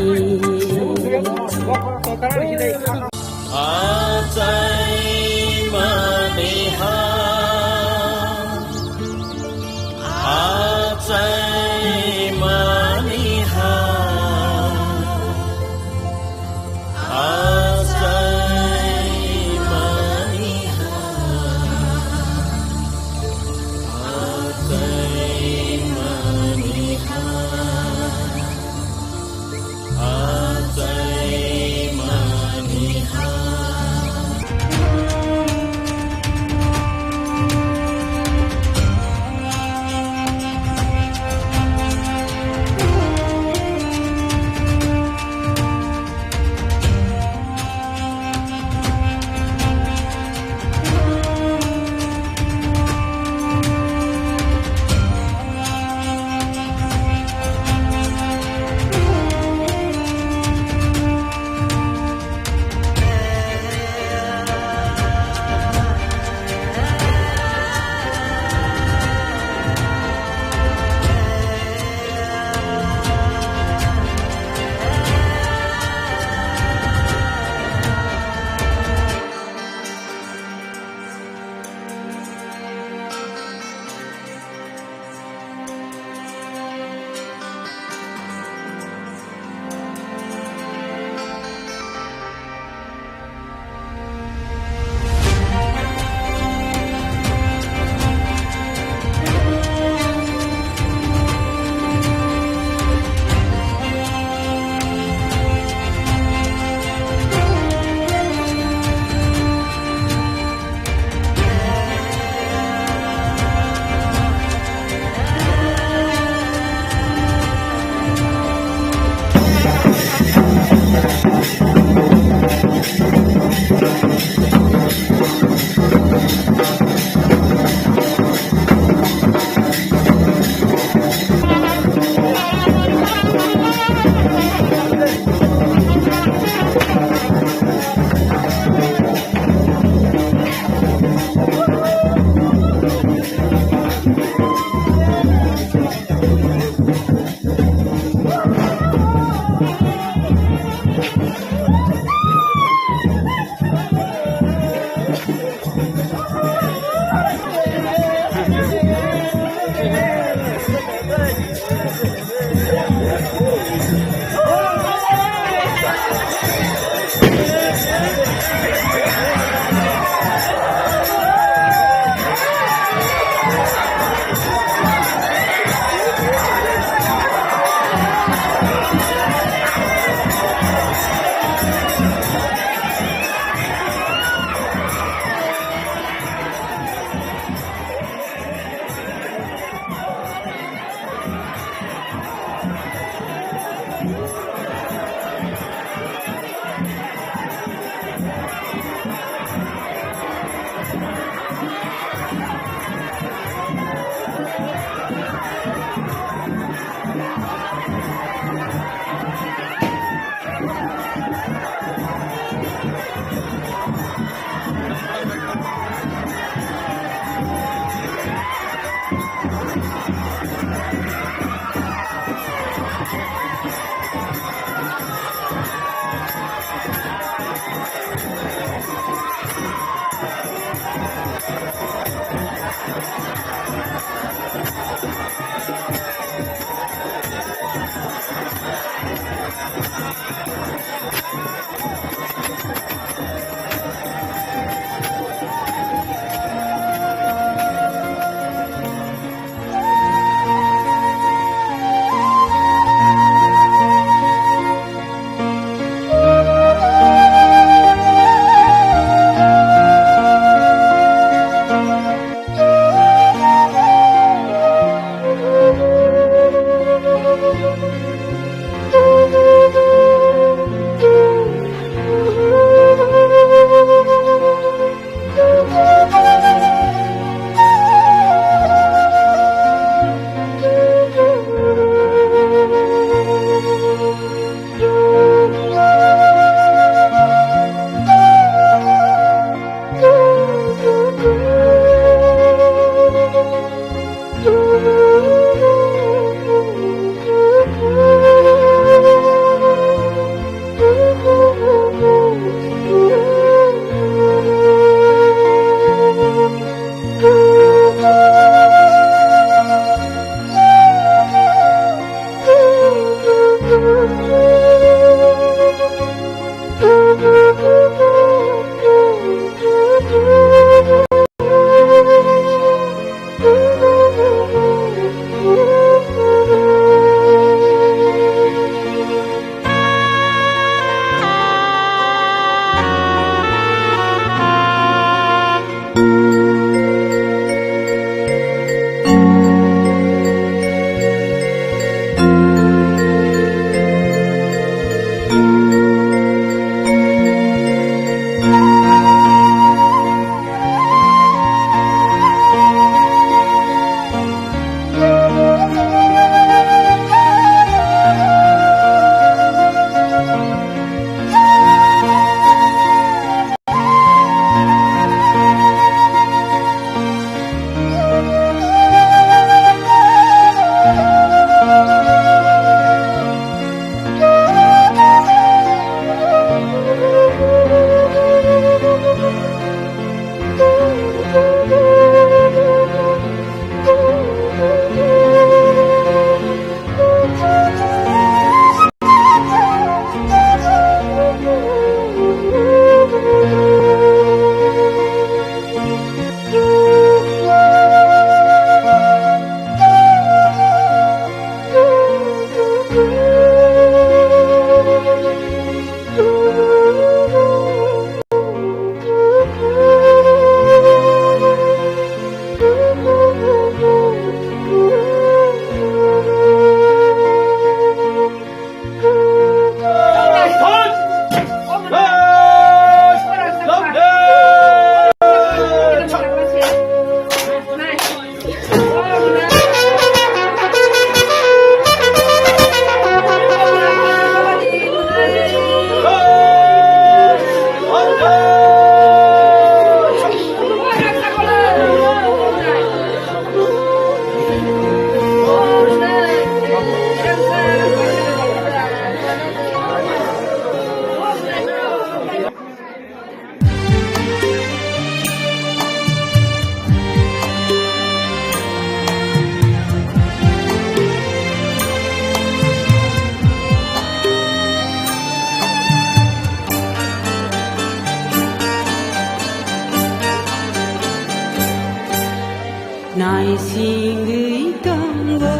Naisingwi tongo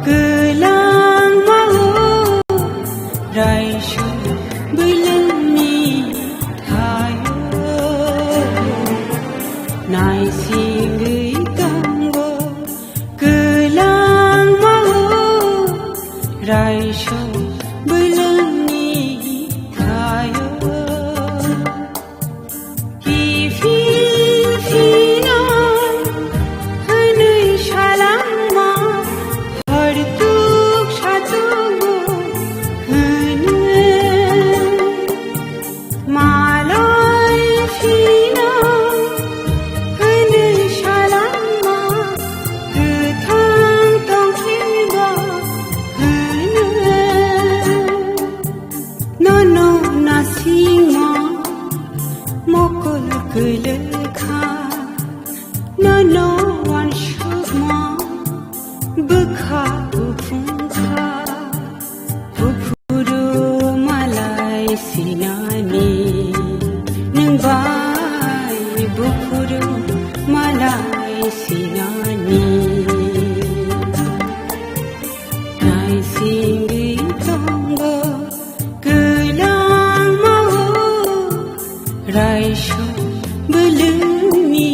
kwlangma o raisung bwlwngni thaio. Naisingwi tongo kwlangma o raisung bwlwngni thaio. Kiphilwi Nono wansukma bwkha buphung kha, buphuru malai sinani, nwng bai buphuru malai sinani. Naisingwi tongo kwlangma o, raisok bwlwngni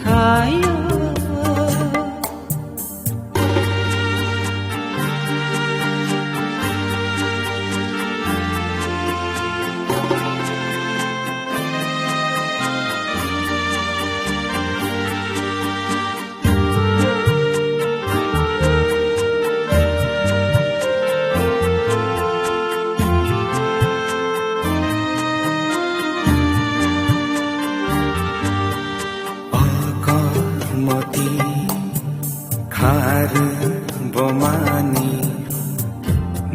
thaio. Okomoti kharu bomani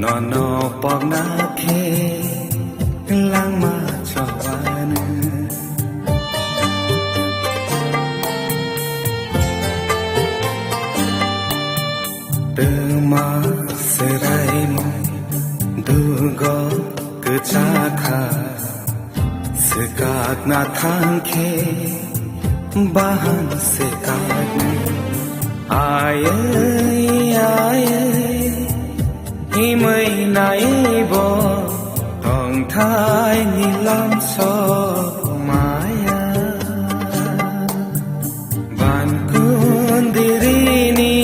nono pokna khe langma chobanu. Twma swraimung dugo kwchakha, swkakna thangkhe bahan swkakni. Ayai, ayai, himwi naibo tongthai nilam sok maya. Ban kundirini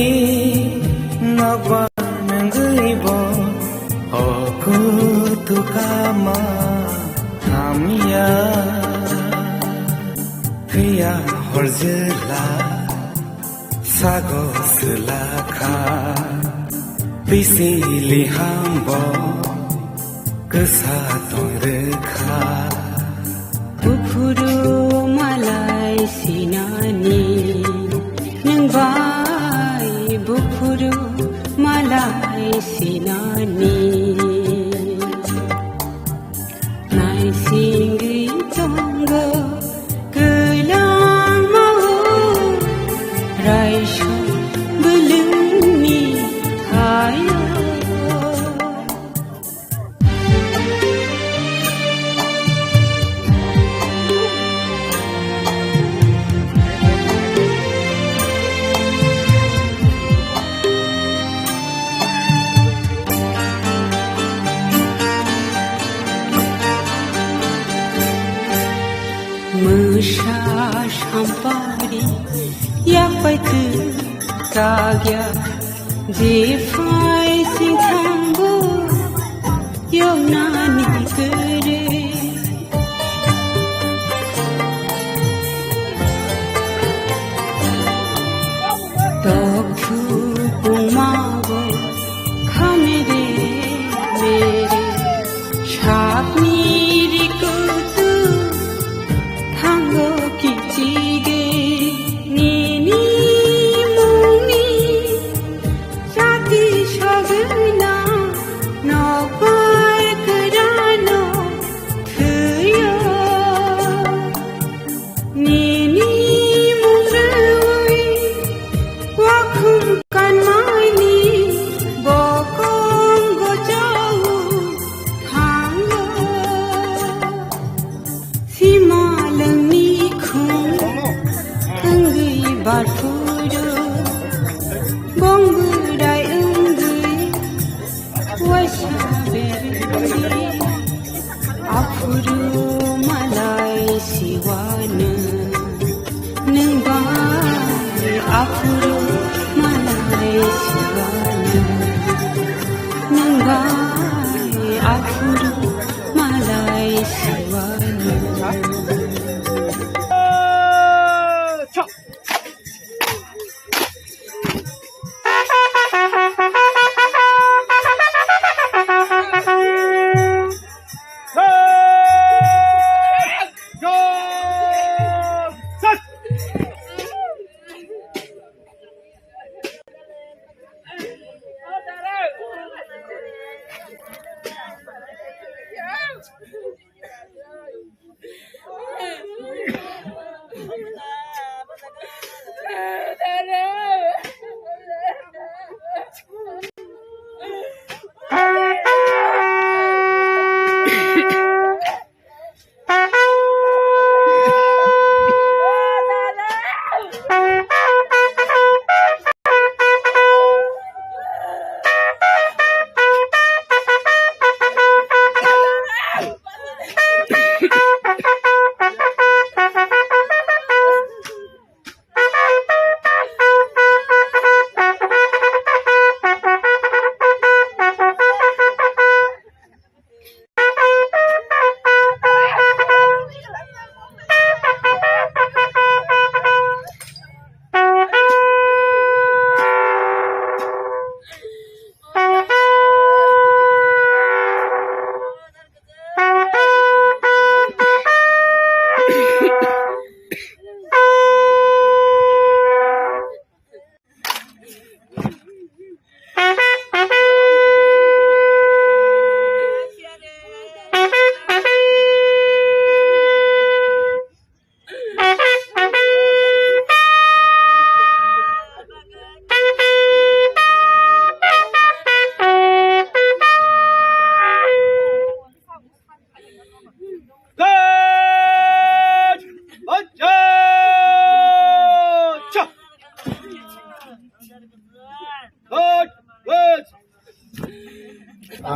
nokbar nangwi bo oku tukama hamya. Phiya horjila sago swlakha, pisili hambo kwsa tongrwkha. Buphuru malai sinani, nwng bai buphuru malai sinani. Naisingwi tongo kwlangma o, raisok bwlwngni thaio. Mwsa sampari yak bai twi kagya, jephai singthango yoknani kwrwi. Tokphu pungmago khamere mere, sakni rikutu thango kichige. Nini mungni sati sogwna nokbar kwrwngno thwiyo. Nini mung rwui wakhum kanmaini bokong gochao thango. Simalwngni khung wngwi barphuru, bong bwrai wngwi waisa berwi. Aphuru malai siwano, nwng bai aphuru malai siwano, nwng bai aphuru malai siwano.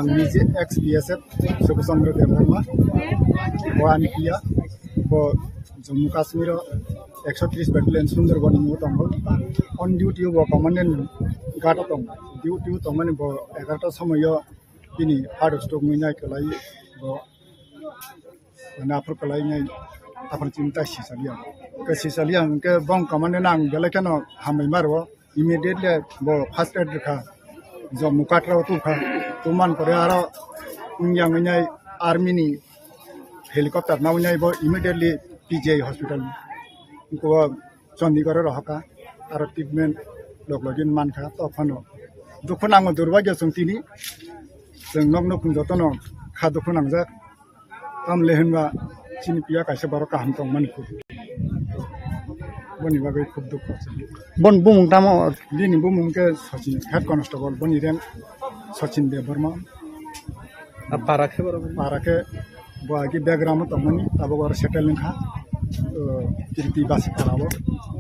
Niji ex B S F Subhash Chandra Debbarma, bo ani P R, bo Jammu Kashmir o ekso tris Battalion Sundarban ni tongo. On duty o bo Commandant Guard o tongo. Duty o tongmani bo egarota somoyo bini heart stroke wngwi nai kwlai bo. Mane aphuru kwlai nai aphuru chini ta sisaliya. Ke sisaliya hwnkhe bong kamani nang belai kheno hambai maro. Immediately bo first aid rwkha. Jammu Katra o tukha. Tuman pore aro wngya wngwi nai army ni helicopter na wngwi nai bo immediately P G I hospital. Ko Chandigarh o rohorkha, aro treatment log login mankha, tophano dukhu nango, durbagyo chwng tini, chwng nok nukhung jotono kha dukhu nangjak, tamle hinba chini piya kaisa borok kaham tongmani khub, boni bagwi khub dukhu. Bon bumung tamo? Bini bumung khe Sachin, head constable, boni rank Sachin Debbarma. A para khe borok? Para khe bo agi background o tongmani, tabuk oro settle wngkha. O, Kirti Basi para o,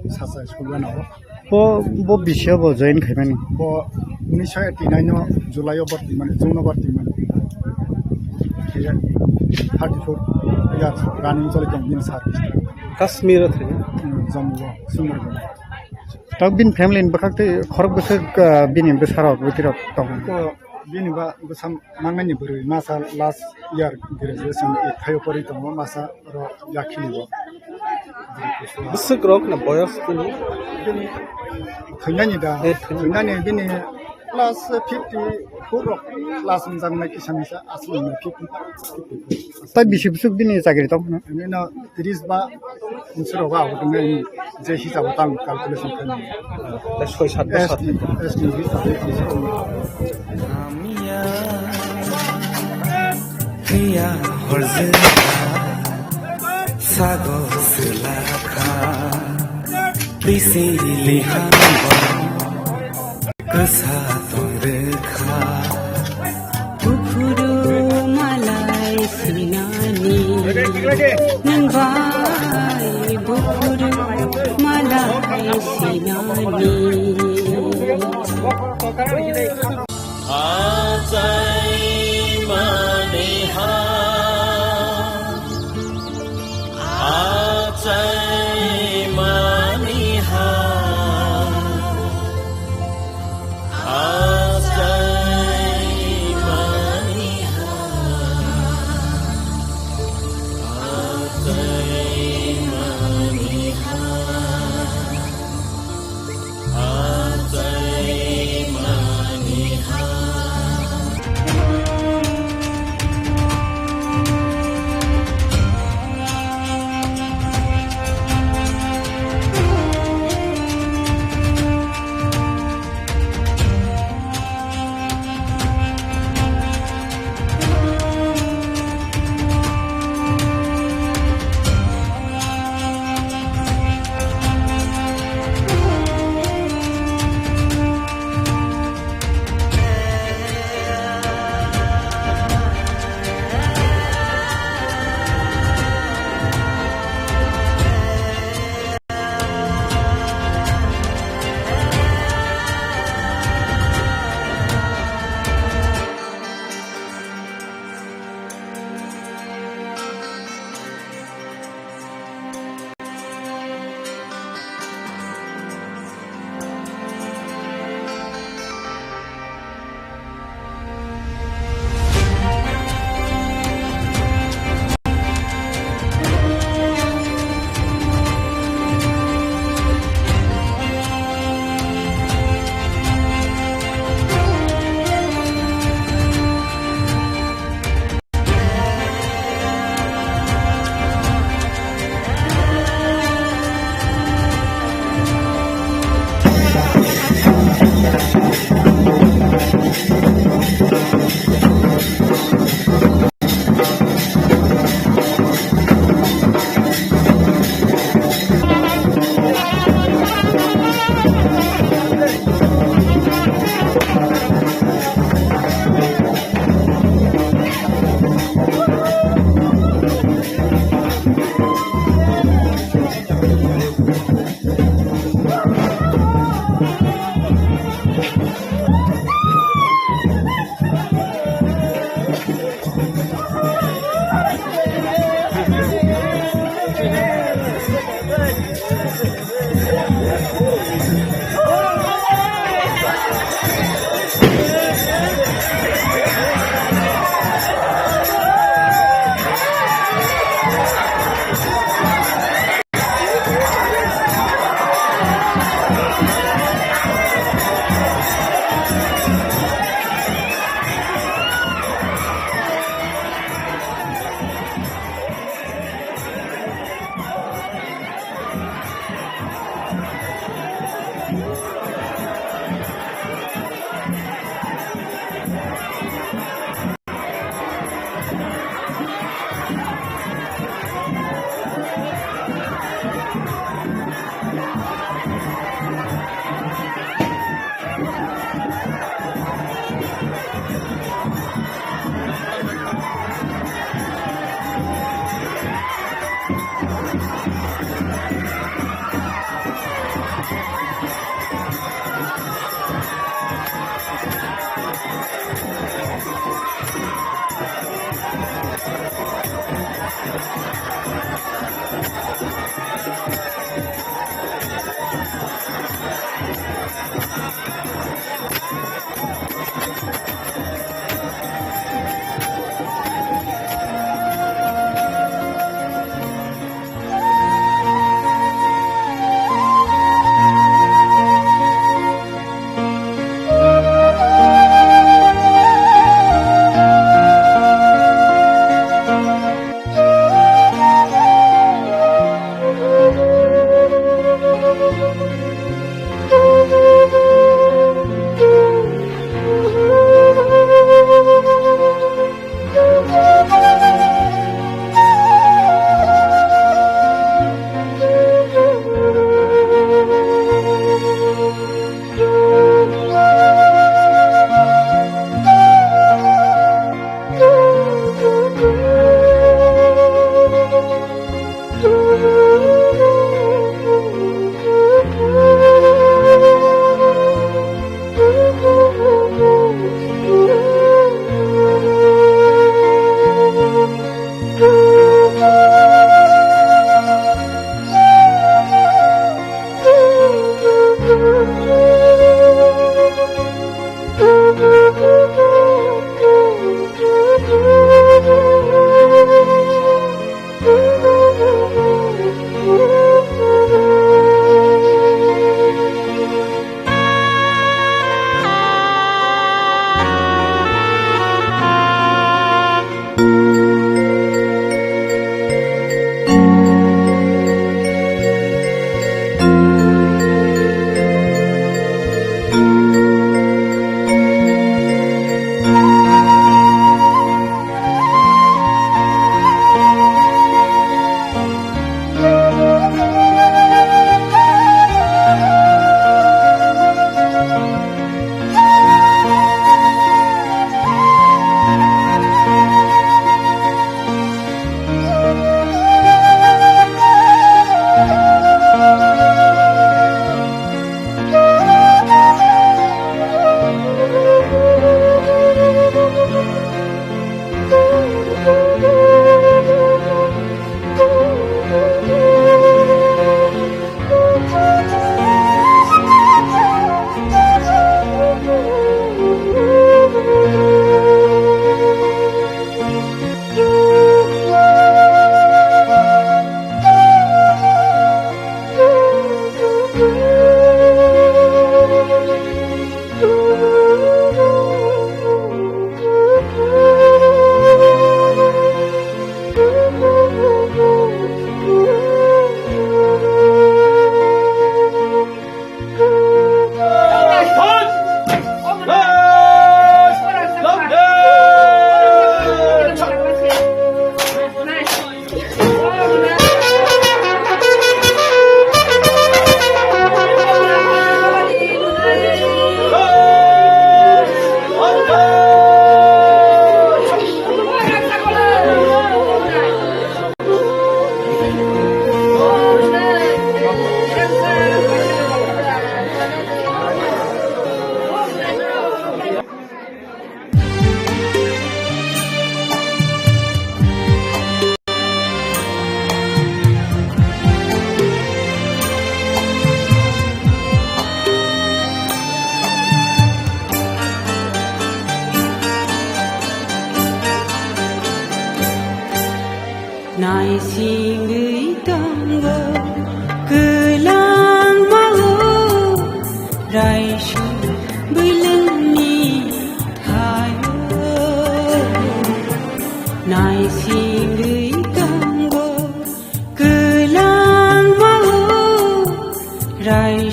Sasa school gana o. Bo, bo bisi o bo join khaimani? Bo unisho eighty nine o July o borti mani, June o borti mani. Thirty four years running choli tong bini service. Kashmir o thangwi? Hmm, Jammu o, Sundarban. Tok bini family ni bwkhak tei khorok bwswk, ah, bini bwsarok bwtwirok tongo? Ko bini ba bwsa mangnani bwrwi masa last year graduation thaio pori tongo, masa oro yakhili o. Bwswk rok na boyos tini? Thwinani da, eh, thwinani. Thwinani bini plus fifty four rok plus wngjaknai kisa misa aswk fifty, fifty four. Tai bisi bwswk bini chakri tong? Nino tris ba insuro ba abo tongwi je hisabo tang calculation khainai. Soi sat bosor. S T, S T hisabo. Hiya horjinga sago silakha, pisili hambo. Kasa tong rwkha. Buphuru malai sinani, nang bai buphuru malai sinani. Achai maniha. Achai maniha, achai maniha, achai maniha, achai maniha.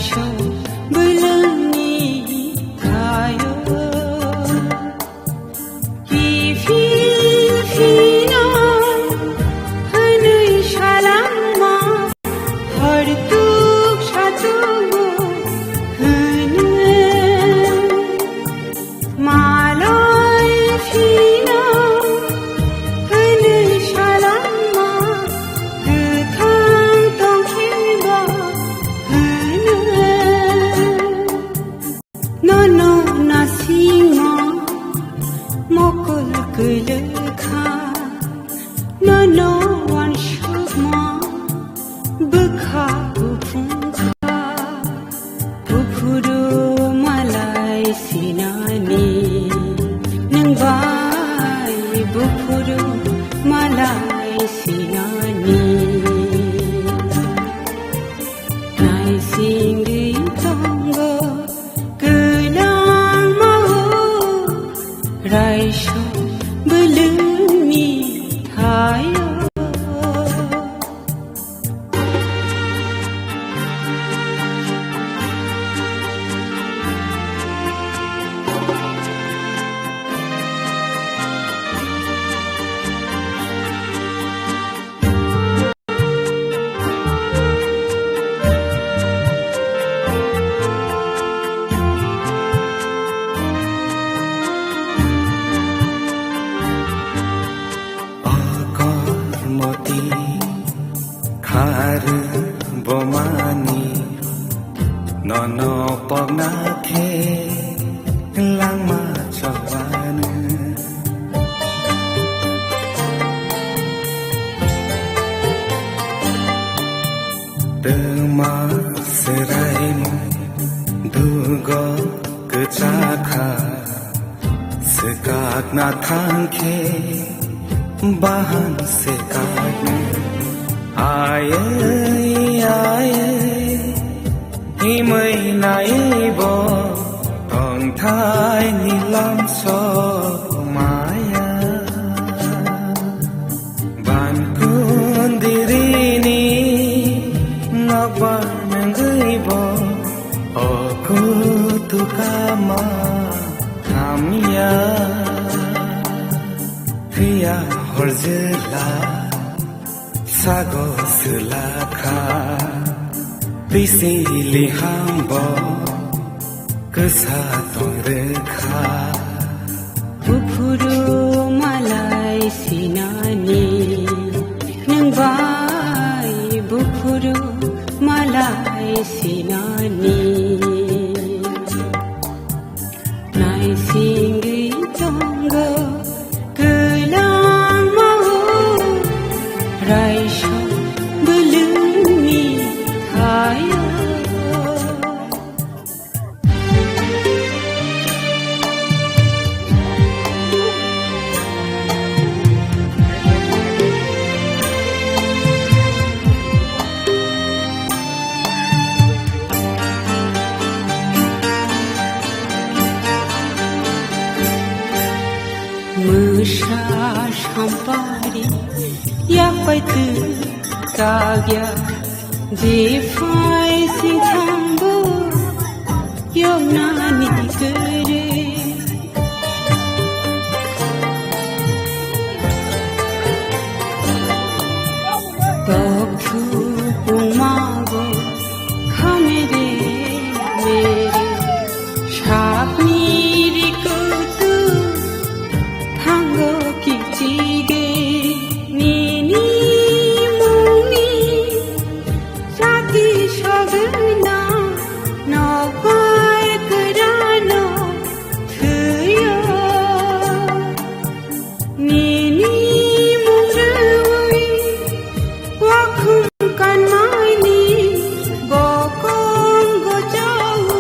Raisho bwlwngni thaio kiphil phino hwnwi salangma hortuk satugo hwno. Malai phino hwnwi salangma, kwthang tongkhiba hwno. Nono nasingma mokol kwlwkha, nono wansukma bwkha kuphungkha. Buphuru malai sinani, nwng bai buphuru malai sinani. Naisingwi tongo kwlangma o, raisho bwlwngni thaio. Akormoti khar bomani nono pogna khe langma chobanu. Twma swraimung dugo kwchakha. Swkakna thangkhe bahan swkakno. Ayai, ayai, himwi naibo tongthai nilam sok maya. Bankundirini nokbar nangwibo okutukama hamya. Phiya horjela sago swlakha, pisili hambo kwsa tongrwkha. Buphuru malai sinani, nwng bai buphuru malai sinani. Naisingwi tongo kwlangma o, raisho bwlwngni thaio. Mwsa sampari yapai twi kagya, jephai singthambo yoknani kwrwi. Tokthupungmago khamere mere, sakni rikutu thango kichige, nini mungni sati sogwna nokbar kwrwino thwiyo. Nini mung rwui wakhum kanmani bokong gochao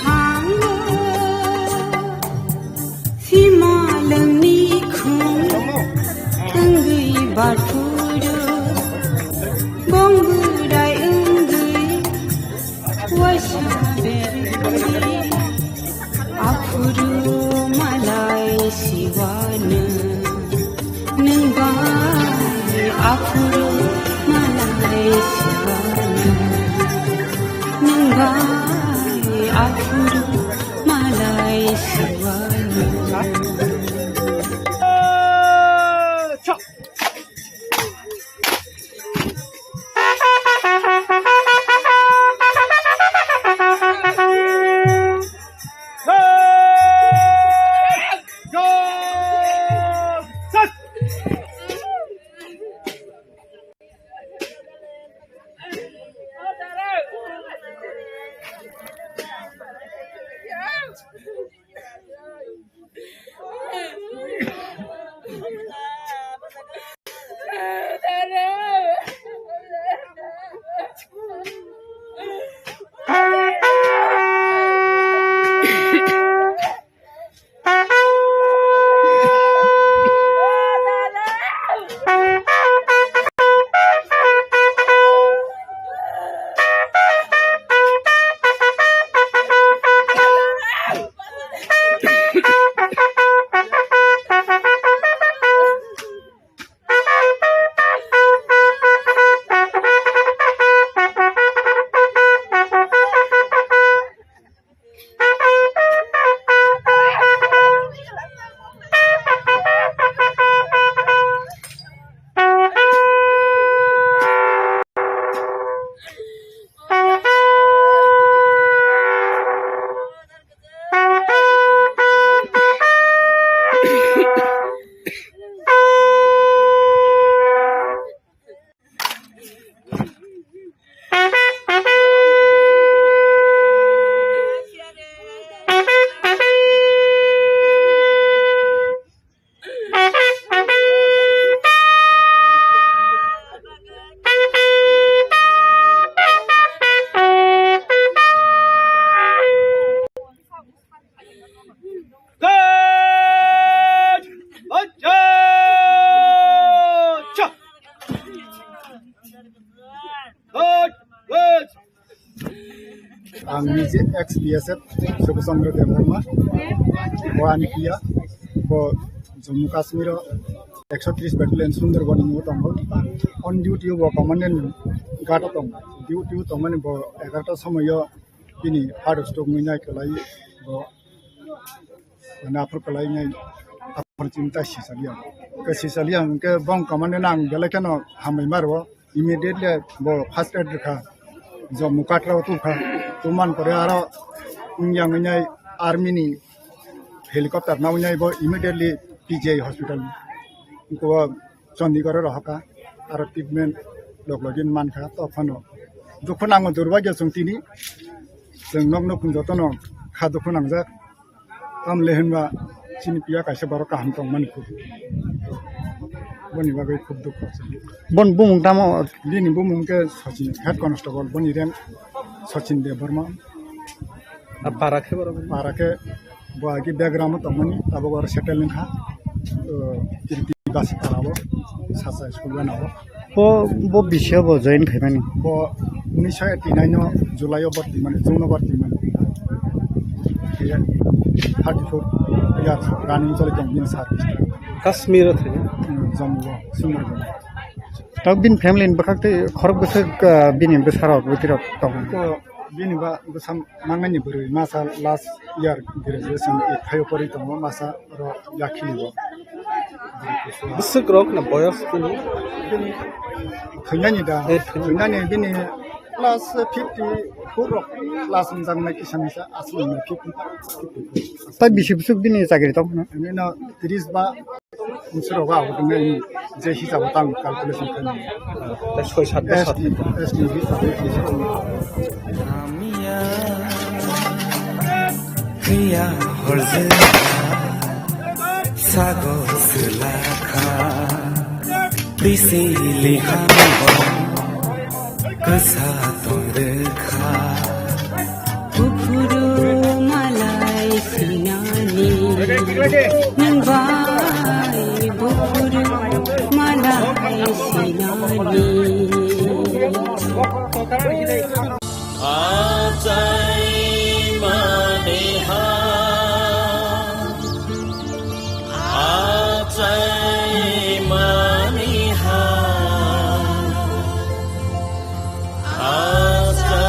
thango. Simalwngni khum wngwi barphuru, bongwrai wngwi waisa berwi. Aphuru malai siwano, nwng bai aphuru malai siwano, nwng Aphuru malai suwani. Ang nije ex B S F Subhash Chandra Debbarma, bo ani phiya, bo Jammu Kashmir o ekso tris Battalion Sundarban ni tongo. On duty o bo Commandant Ghat o tongo. Duty o tongmani bo egarota somoyo bini heart stroke wngwi nai kwlai bo. Ani aphuru kwlai nai aphuru chini ta sisaliya. Ke sisaliya hwnkhe bong kamani nang belai kheno hambai maro. Immediately bo first aid rwkha. Jammu Katra o tubkha. Tuman pore aro wngya wngwi nai army ni helicopter na wngwi nai bo immediately P G I hospital. Ko Chandigarh o rohorkha, aro treatment log login mankha, tophano dukhu nango, durbagyo chwng tini, chwng nok nukhung jotono kha dukhu nangjak, tamle hinba chini piya kaisa borok kaham tongmani khub, boni bagwi khub dukhu. Bon bumung tamo? Bini bumung khe Sachin, head constable, boni rank Sachin Debbarma. A para khe borok? Para khe bo agi background o tongmani, tabuk oro settle wngkha, uh, Kirti Basi para o, Sasa school gana o. Bo, bo bisi o bo join khaimani? Bo unisho eighty nine o July o bharti mani, June o bharti mani. Khe thirty four years running choli tong bini service. Kashmir o thangwi? Hmm, Jammu o, Sundargarh. Tabuk bini family ni bwkhak tei khorok bwswk, uh, bini bwsarok bwtwirok tongo? Bo bini ba bwsa mangnani bwrwi masa last year graduation eight five o pori tongo, masa oro yakhili o. Bwswk rok na boyos bini? Thwinani da, eh, thwinani. Thwinani bini plus fifty four rok plus wngjaknai kisa misa aswk wngmani fifty, fifty four. Tai bisi bwswk bini chakri tong? Bini no tris ba Bwswk rok abo tongmani je hisabo tang calculation khaimani. Tei soi sat bosor. S T, S T hisabe kisa tong. Hamya, hiya horje, sago selakha, bisi lihango, kasa tong rekha. Buphuru malai sinani, nang bai buphuru malai sinani. Achai mani ha, achai mani ha, achai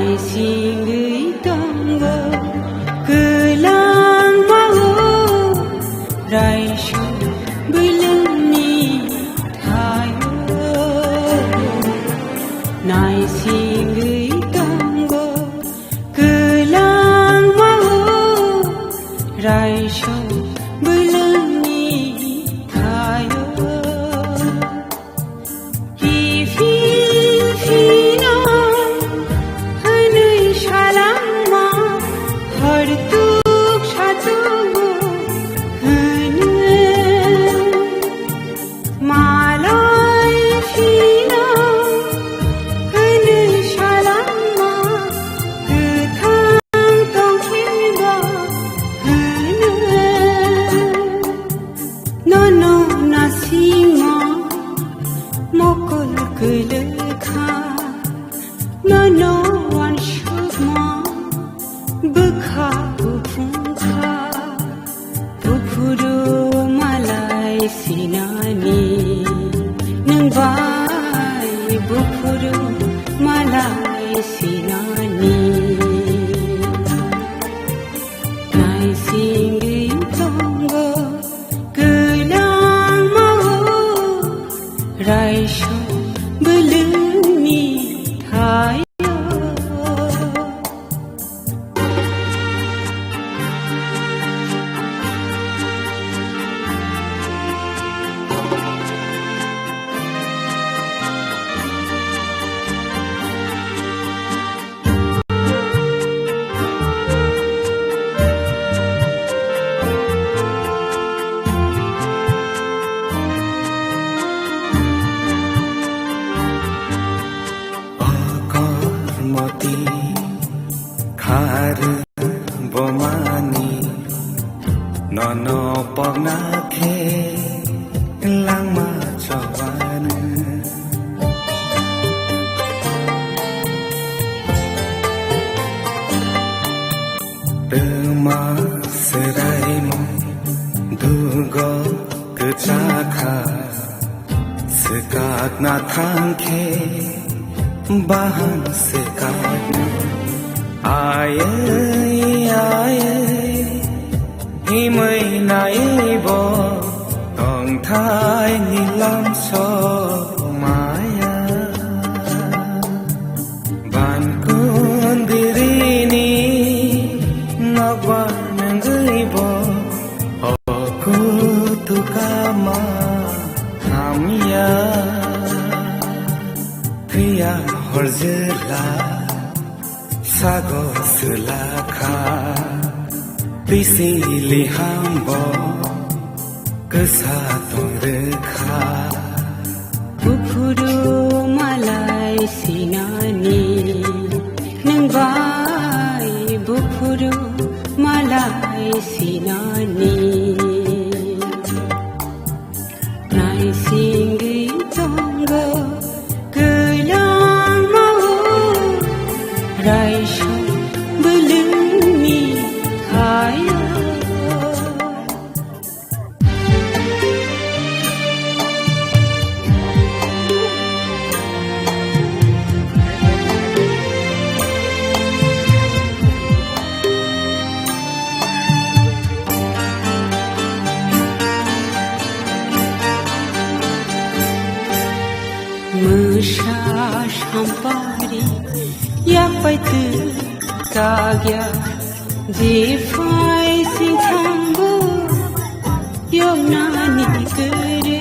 Naisingwi tongo kwlangma o raisong bwlwngni thaio. Naisingwi tongo kwlangma o raisong bwlwngni thaio. Kiphil phino hwnwi salangma hortuk satugo hwno. Malai phino hwnwi salangma kwthang tongphilba hwno. Nono nasingma mokol kwlwkha, nono wansukma bwkha buphungkha. Buphuru malai sinani, nwng bai buphuru malai sinani. Naisingwi tongo kwlangma o raisong bwlwngni thaio. Kormoti khar bomani nono pogna khe langma choban. Twma swraimo dugo kwchakha. Swkakna thangkhe bahan swkakna. Ayai, ayai, himwi naibo tongthai nilam somaya. Ban kundirini nokbar nangwibo Oku tukama hamya, phiya horjela sago swlakha, pisili hambo kwsa tongrwkha. Buphuru malai sinani, nwng bai buphuru malai sinani. Naisingwi tongo kwlangma o raisong bwlwngni thaio. Mwsa sampari yapai twi kagya, jephai singthambo yoknani kwrwi.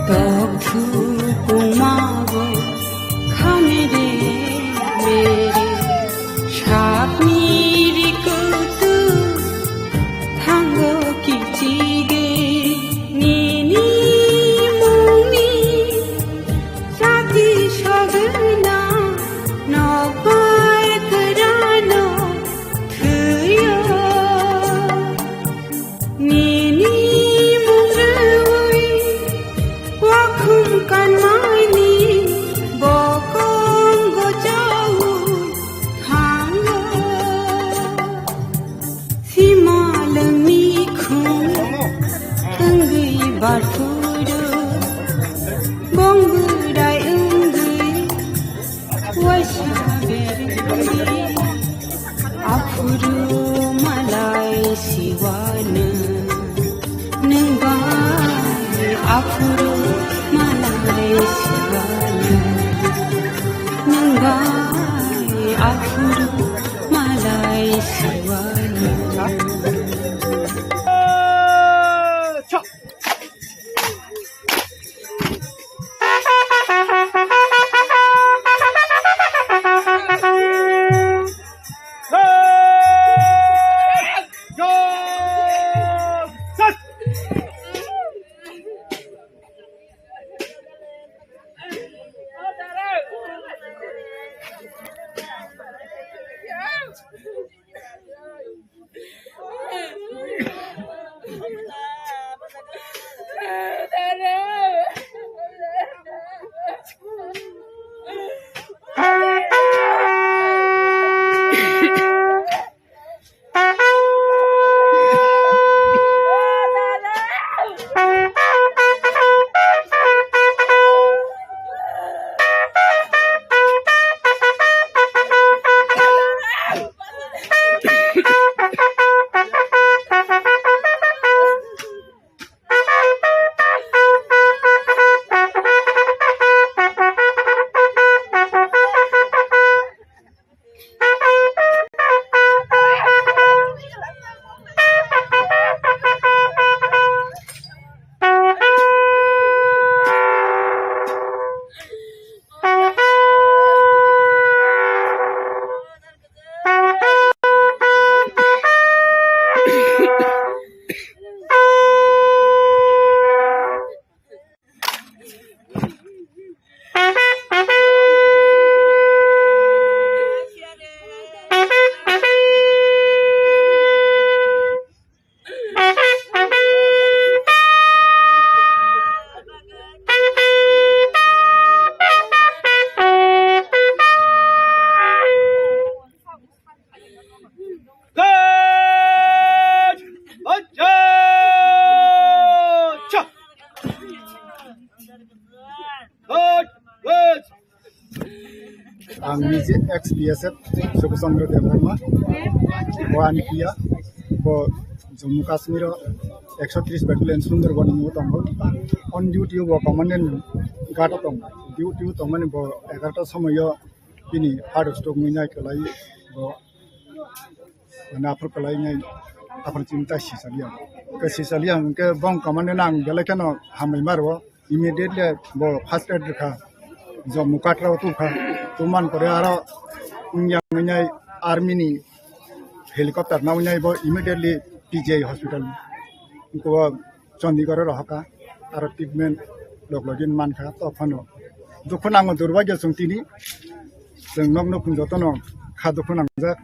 Tokthuk pungmago khamere mere, sapni rikutu thango kichige, nini mungni sati sogwna nokbar kwrwino thwiyo. Nini mung rwui wakhum kanmani bokong gochao thango. Simalwngni khum thwngwi barphuru Kong bwrai wngwi waisa berwi, aphuru malai siwano. Nwng bai aphuru malai siwano. Nwng bai aphuru malai siwano. Ang nije ex B S F Subhash Chandra Debbarma, bo ani P R, bo Jammu Kashmir o ekso tris Battalion Sundarban ni tongo. On duty o bo Commandant Ghat o tongo. Duty o tongmani bo egarota somoyo bini heart stroke wngwi nai kwlai bo. Mane aphuru kwlai nai, aphuru chini tai sisaliya. Ke sisaliya hwnkhe bong command nang belai kheno hambai maro. Immediately bo first aid rwkha. Jammu Katra o tubkha. Tuman pore aro wngya wngwi nai army ni helicopter na wngwi nai bo immediately P G I hospital. Ko Chandigarh o rohorkha, aro treatment log login mankha, tophano dukhu nango, durbagyo chwng tini, chwng nok nukhung jotono kha dukhu nangjak,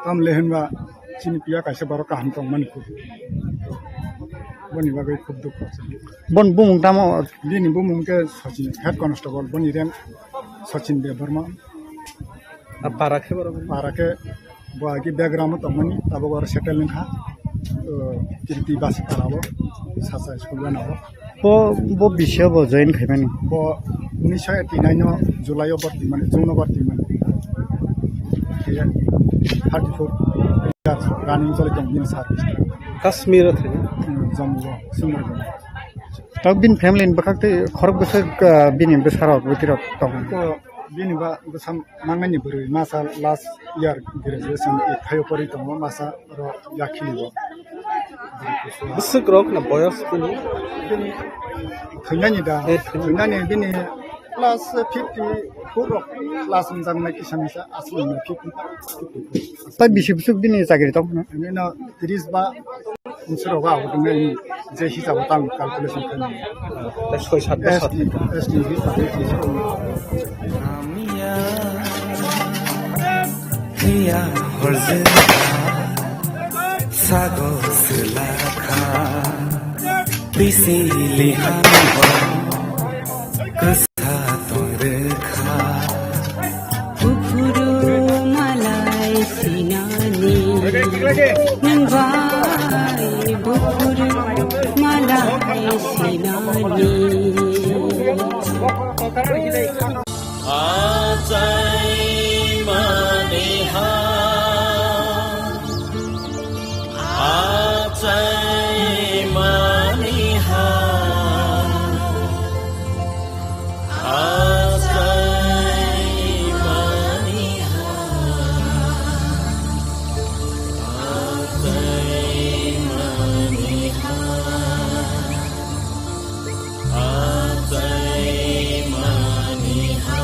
tamle hinba chini piya kaisa borok kaham tongmani khub, boni bagwi khub dukhu. Bon bumung tamo? Bini bumung khe Sachin, head constable, boni rank Sachin Debbarma. A para khe borok? Para khe bo agi background o tongmani, tabuk oro settle wngkha, o, Kirti Basi para o, Sasa school gana o. Bo, bo bisi o bo join khaimani? Bo unisho eighty nine o July o bharti mani, June o bharti mani. Khe thirty four years running choli tong bini service. Kashmir o thai? Hmm, Jammu o, Sundargarh. Tabuk bini family ni bwkhak tei khorok bwswk, ah, bini bwsarok bwtwirok tongo? Bini ba bwsa mangnani bwrwi masa last year graduation thaio pori tongo, masa ro yakhili o. Bwswk rok na boyos bini? Bini thwinani da, eh, thwinani. Thwinani bini plus fifty four rok plus wngjaknai kisa misa aswk wngya fifty, fifty four. Tai bisi bwswk bini chakri tong? Bini no tris ba Insuro ba abo tongmani je hisabo tang calculation khaimani. Tei soi sat bosor. S T, S T hisabe tisa. Hiya horjinga sago swlakha bisili hango. Sa tong rwkha. Buphuru malai sinani, nwng bai buphuru malai sinani. Achai maniha, achai maniha, achai maniha, achai maniha.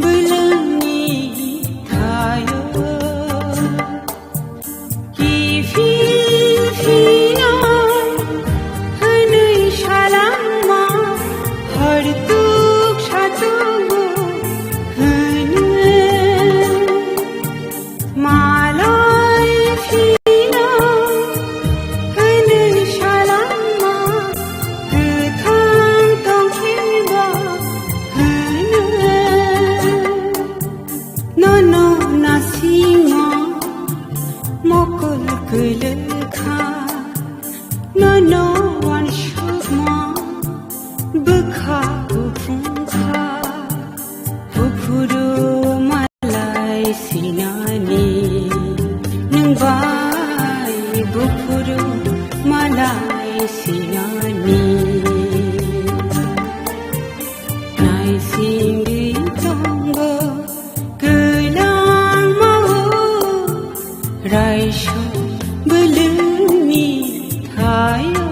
Bwlwngni thaio kiphil phino hwnwi salangma hartuk satugo hwnwi. Malai phino hwnwi salangma, kwthang tongkhiba hwnwi. Nono nasingo mokol kwlwkha, nono wansukma bwkha kuphungkha. Buphuru malai sinani, nwng bai buphuru malai sinani. Naisingwi tongo kwlangma o, raisok bwlwngni thaio.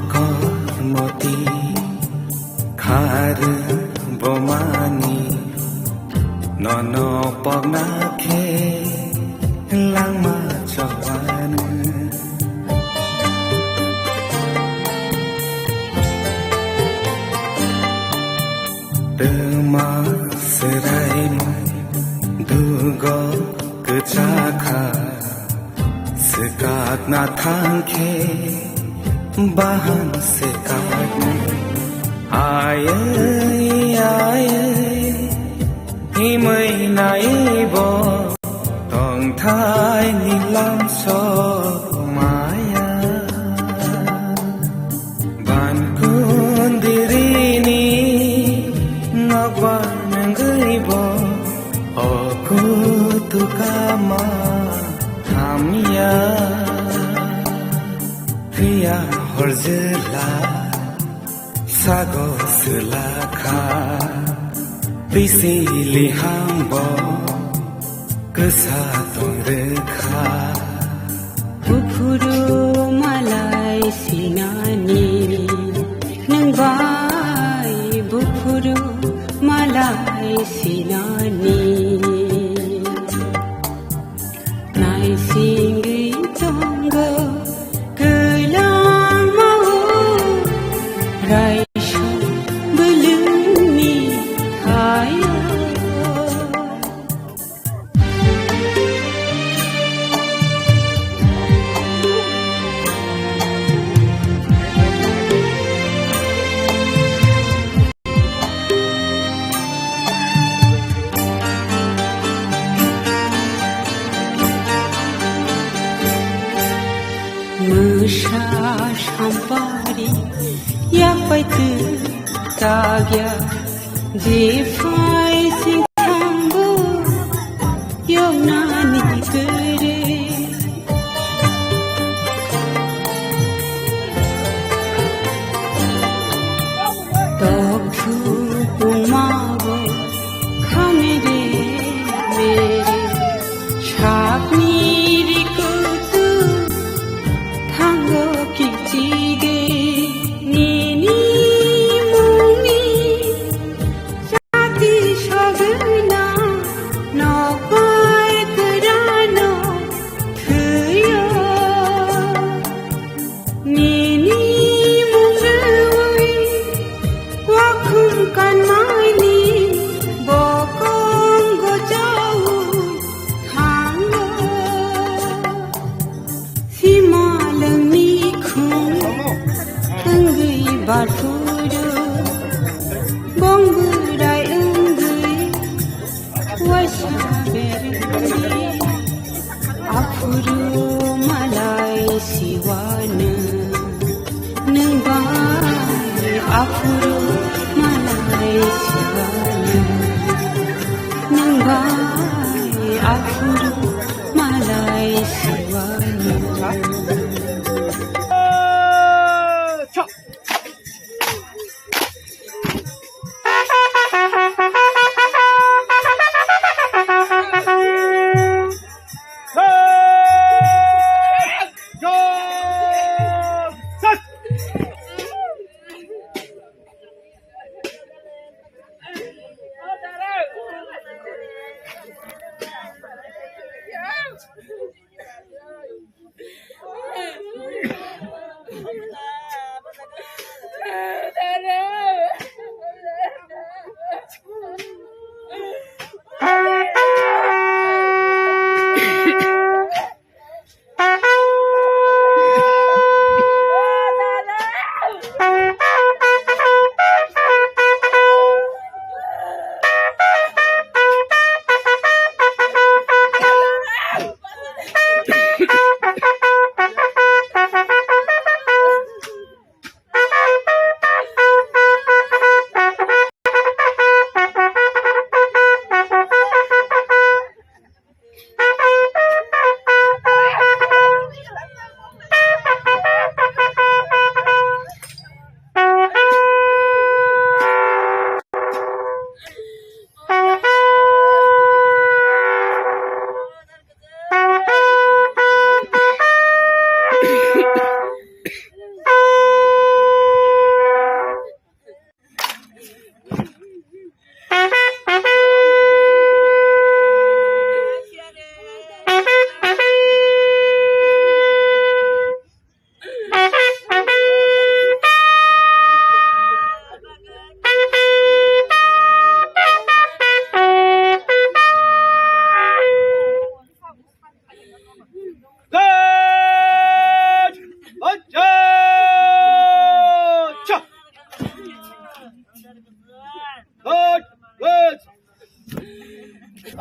Okormoti khar bomani nono pogna khe langma choban. Twma swrai dugo kwchakha. Swkakna thangkhe bahan swkakna. Ayai, ayai, himwi naibo tongthai nilam somaya. Bankundirini nokbar nangwibo o kutukama hamya. Phiya horjela sago swlakha, pisili hambo kwsa tong rwkha. Buphuru malai sinani, nwng bai buphuru malai sinani. Naisingwi tongo kwlangma o, raisok bwlwngni thaio. Mwsa sampari yapai twi tagya, jephai singthambo yoknani kwrwi. Tokthuk wngmabo khamire mere, sakni rikutu thango kichige nini mungni jati.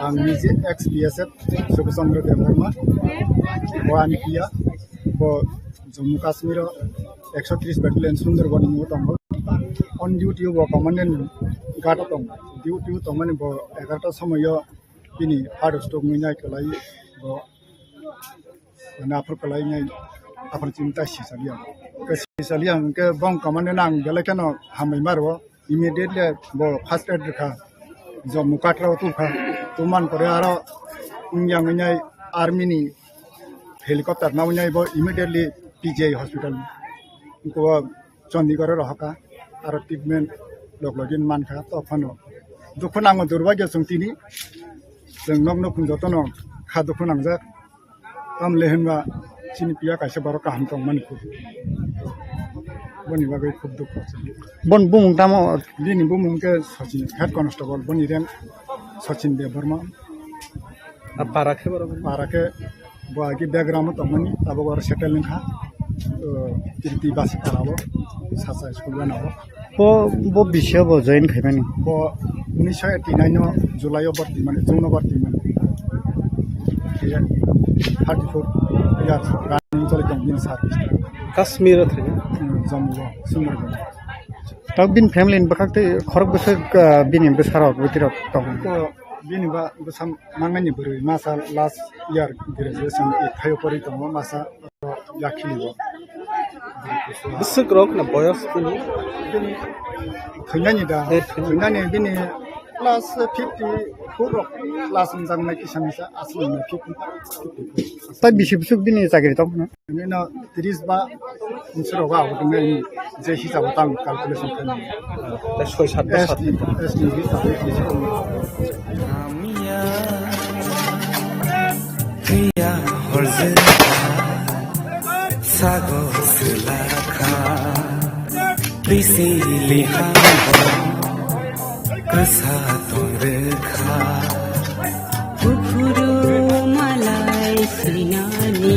Ang nije ex B S F Subhash Chandra Debbarma, bo ani piya, bo Jammu Kashmir o ekso tris Battalion Sundarban ni tongo. On duty o bo Commandant Guard o tongo. Duty o tongmani bo egarota somoi o bini heart stroke wngwi nai kwlai bo. Mane aphuru kwlai nai, aphuru chini tai sisaliya. Ke sisaliya hwnkhe bong kamani nang belai kheno hambai maro. Immediately bo first aid rwkha. Jammu Katra o tubkha. Tuman pore aro wngya wngwi nai army ni helicopter na wngwi nai bo immediately P G I hospital. Ko Chandigarh o rohorkha, aro treatment log login mankha, tophano dukhu nango, durbagyo chwng tini, chwng nok nukhung jotono kha dukhu nangjak, tamle hinba chini piya kaisa borok kaham tongmani khub, boni bagwi khub dukhu. Bon bumung tamo? Bini bumung khe Sachin, head constable, boni rank Sachin Debbarma. A para khe borok? Para khe bo agi background o tongmani, abo oro settle wngkha. O, Kirti Basi para o, Sasa school gana o. Bo, bo bisi o bo join khaimani? Bo unisho eighty nine o July o borti mani, June o borti mani. Thirty four years running choli tong bini service. Kashmir o thangwi? Hmm, Jammu o, Sundargarh. Tok bini family ni bwkhak tei khorok bwswk, ah, bini bwsarok bwtwirok tongo? Ko bini ba bwsa mangnani bwrwi masa last year graduation thaio pori tongo, masa yakhili o. Bwswk rok na boyos bini? Bini thwinani da, eh, thwinani. Thwinani bini plus fifty four rok plus wngjaknai kisa misa aswk fifty, fifty four. Tai bisi bwswk bini chakri tong? Nino tris ba umsoro ba abo tongmani je hisabo tang calculation khaimani. Tei soi sat bosor. S T, S T hisabe tris ba. Hamya, priya horjwkha, sago swlakha, bisi liha bo, kwsa tongrwkha. Buphuru malai sinani.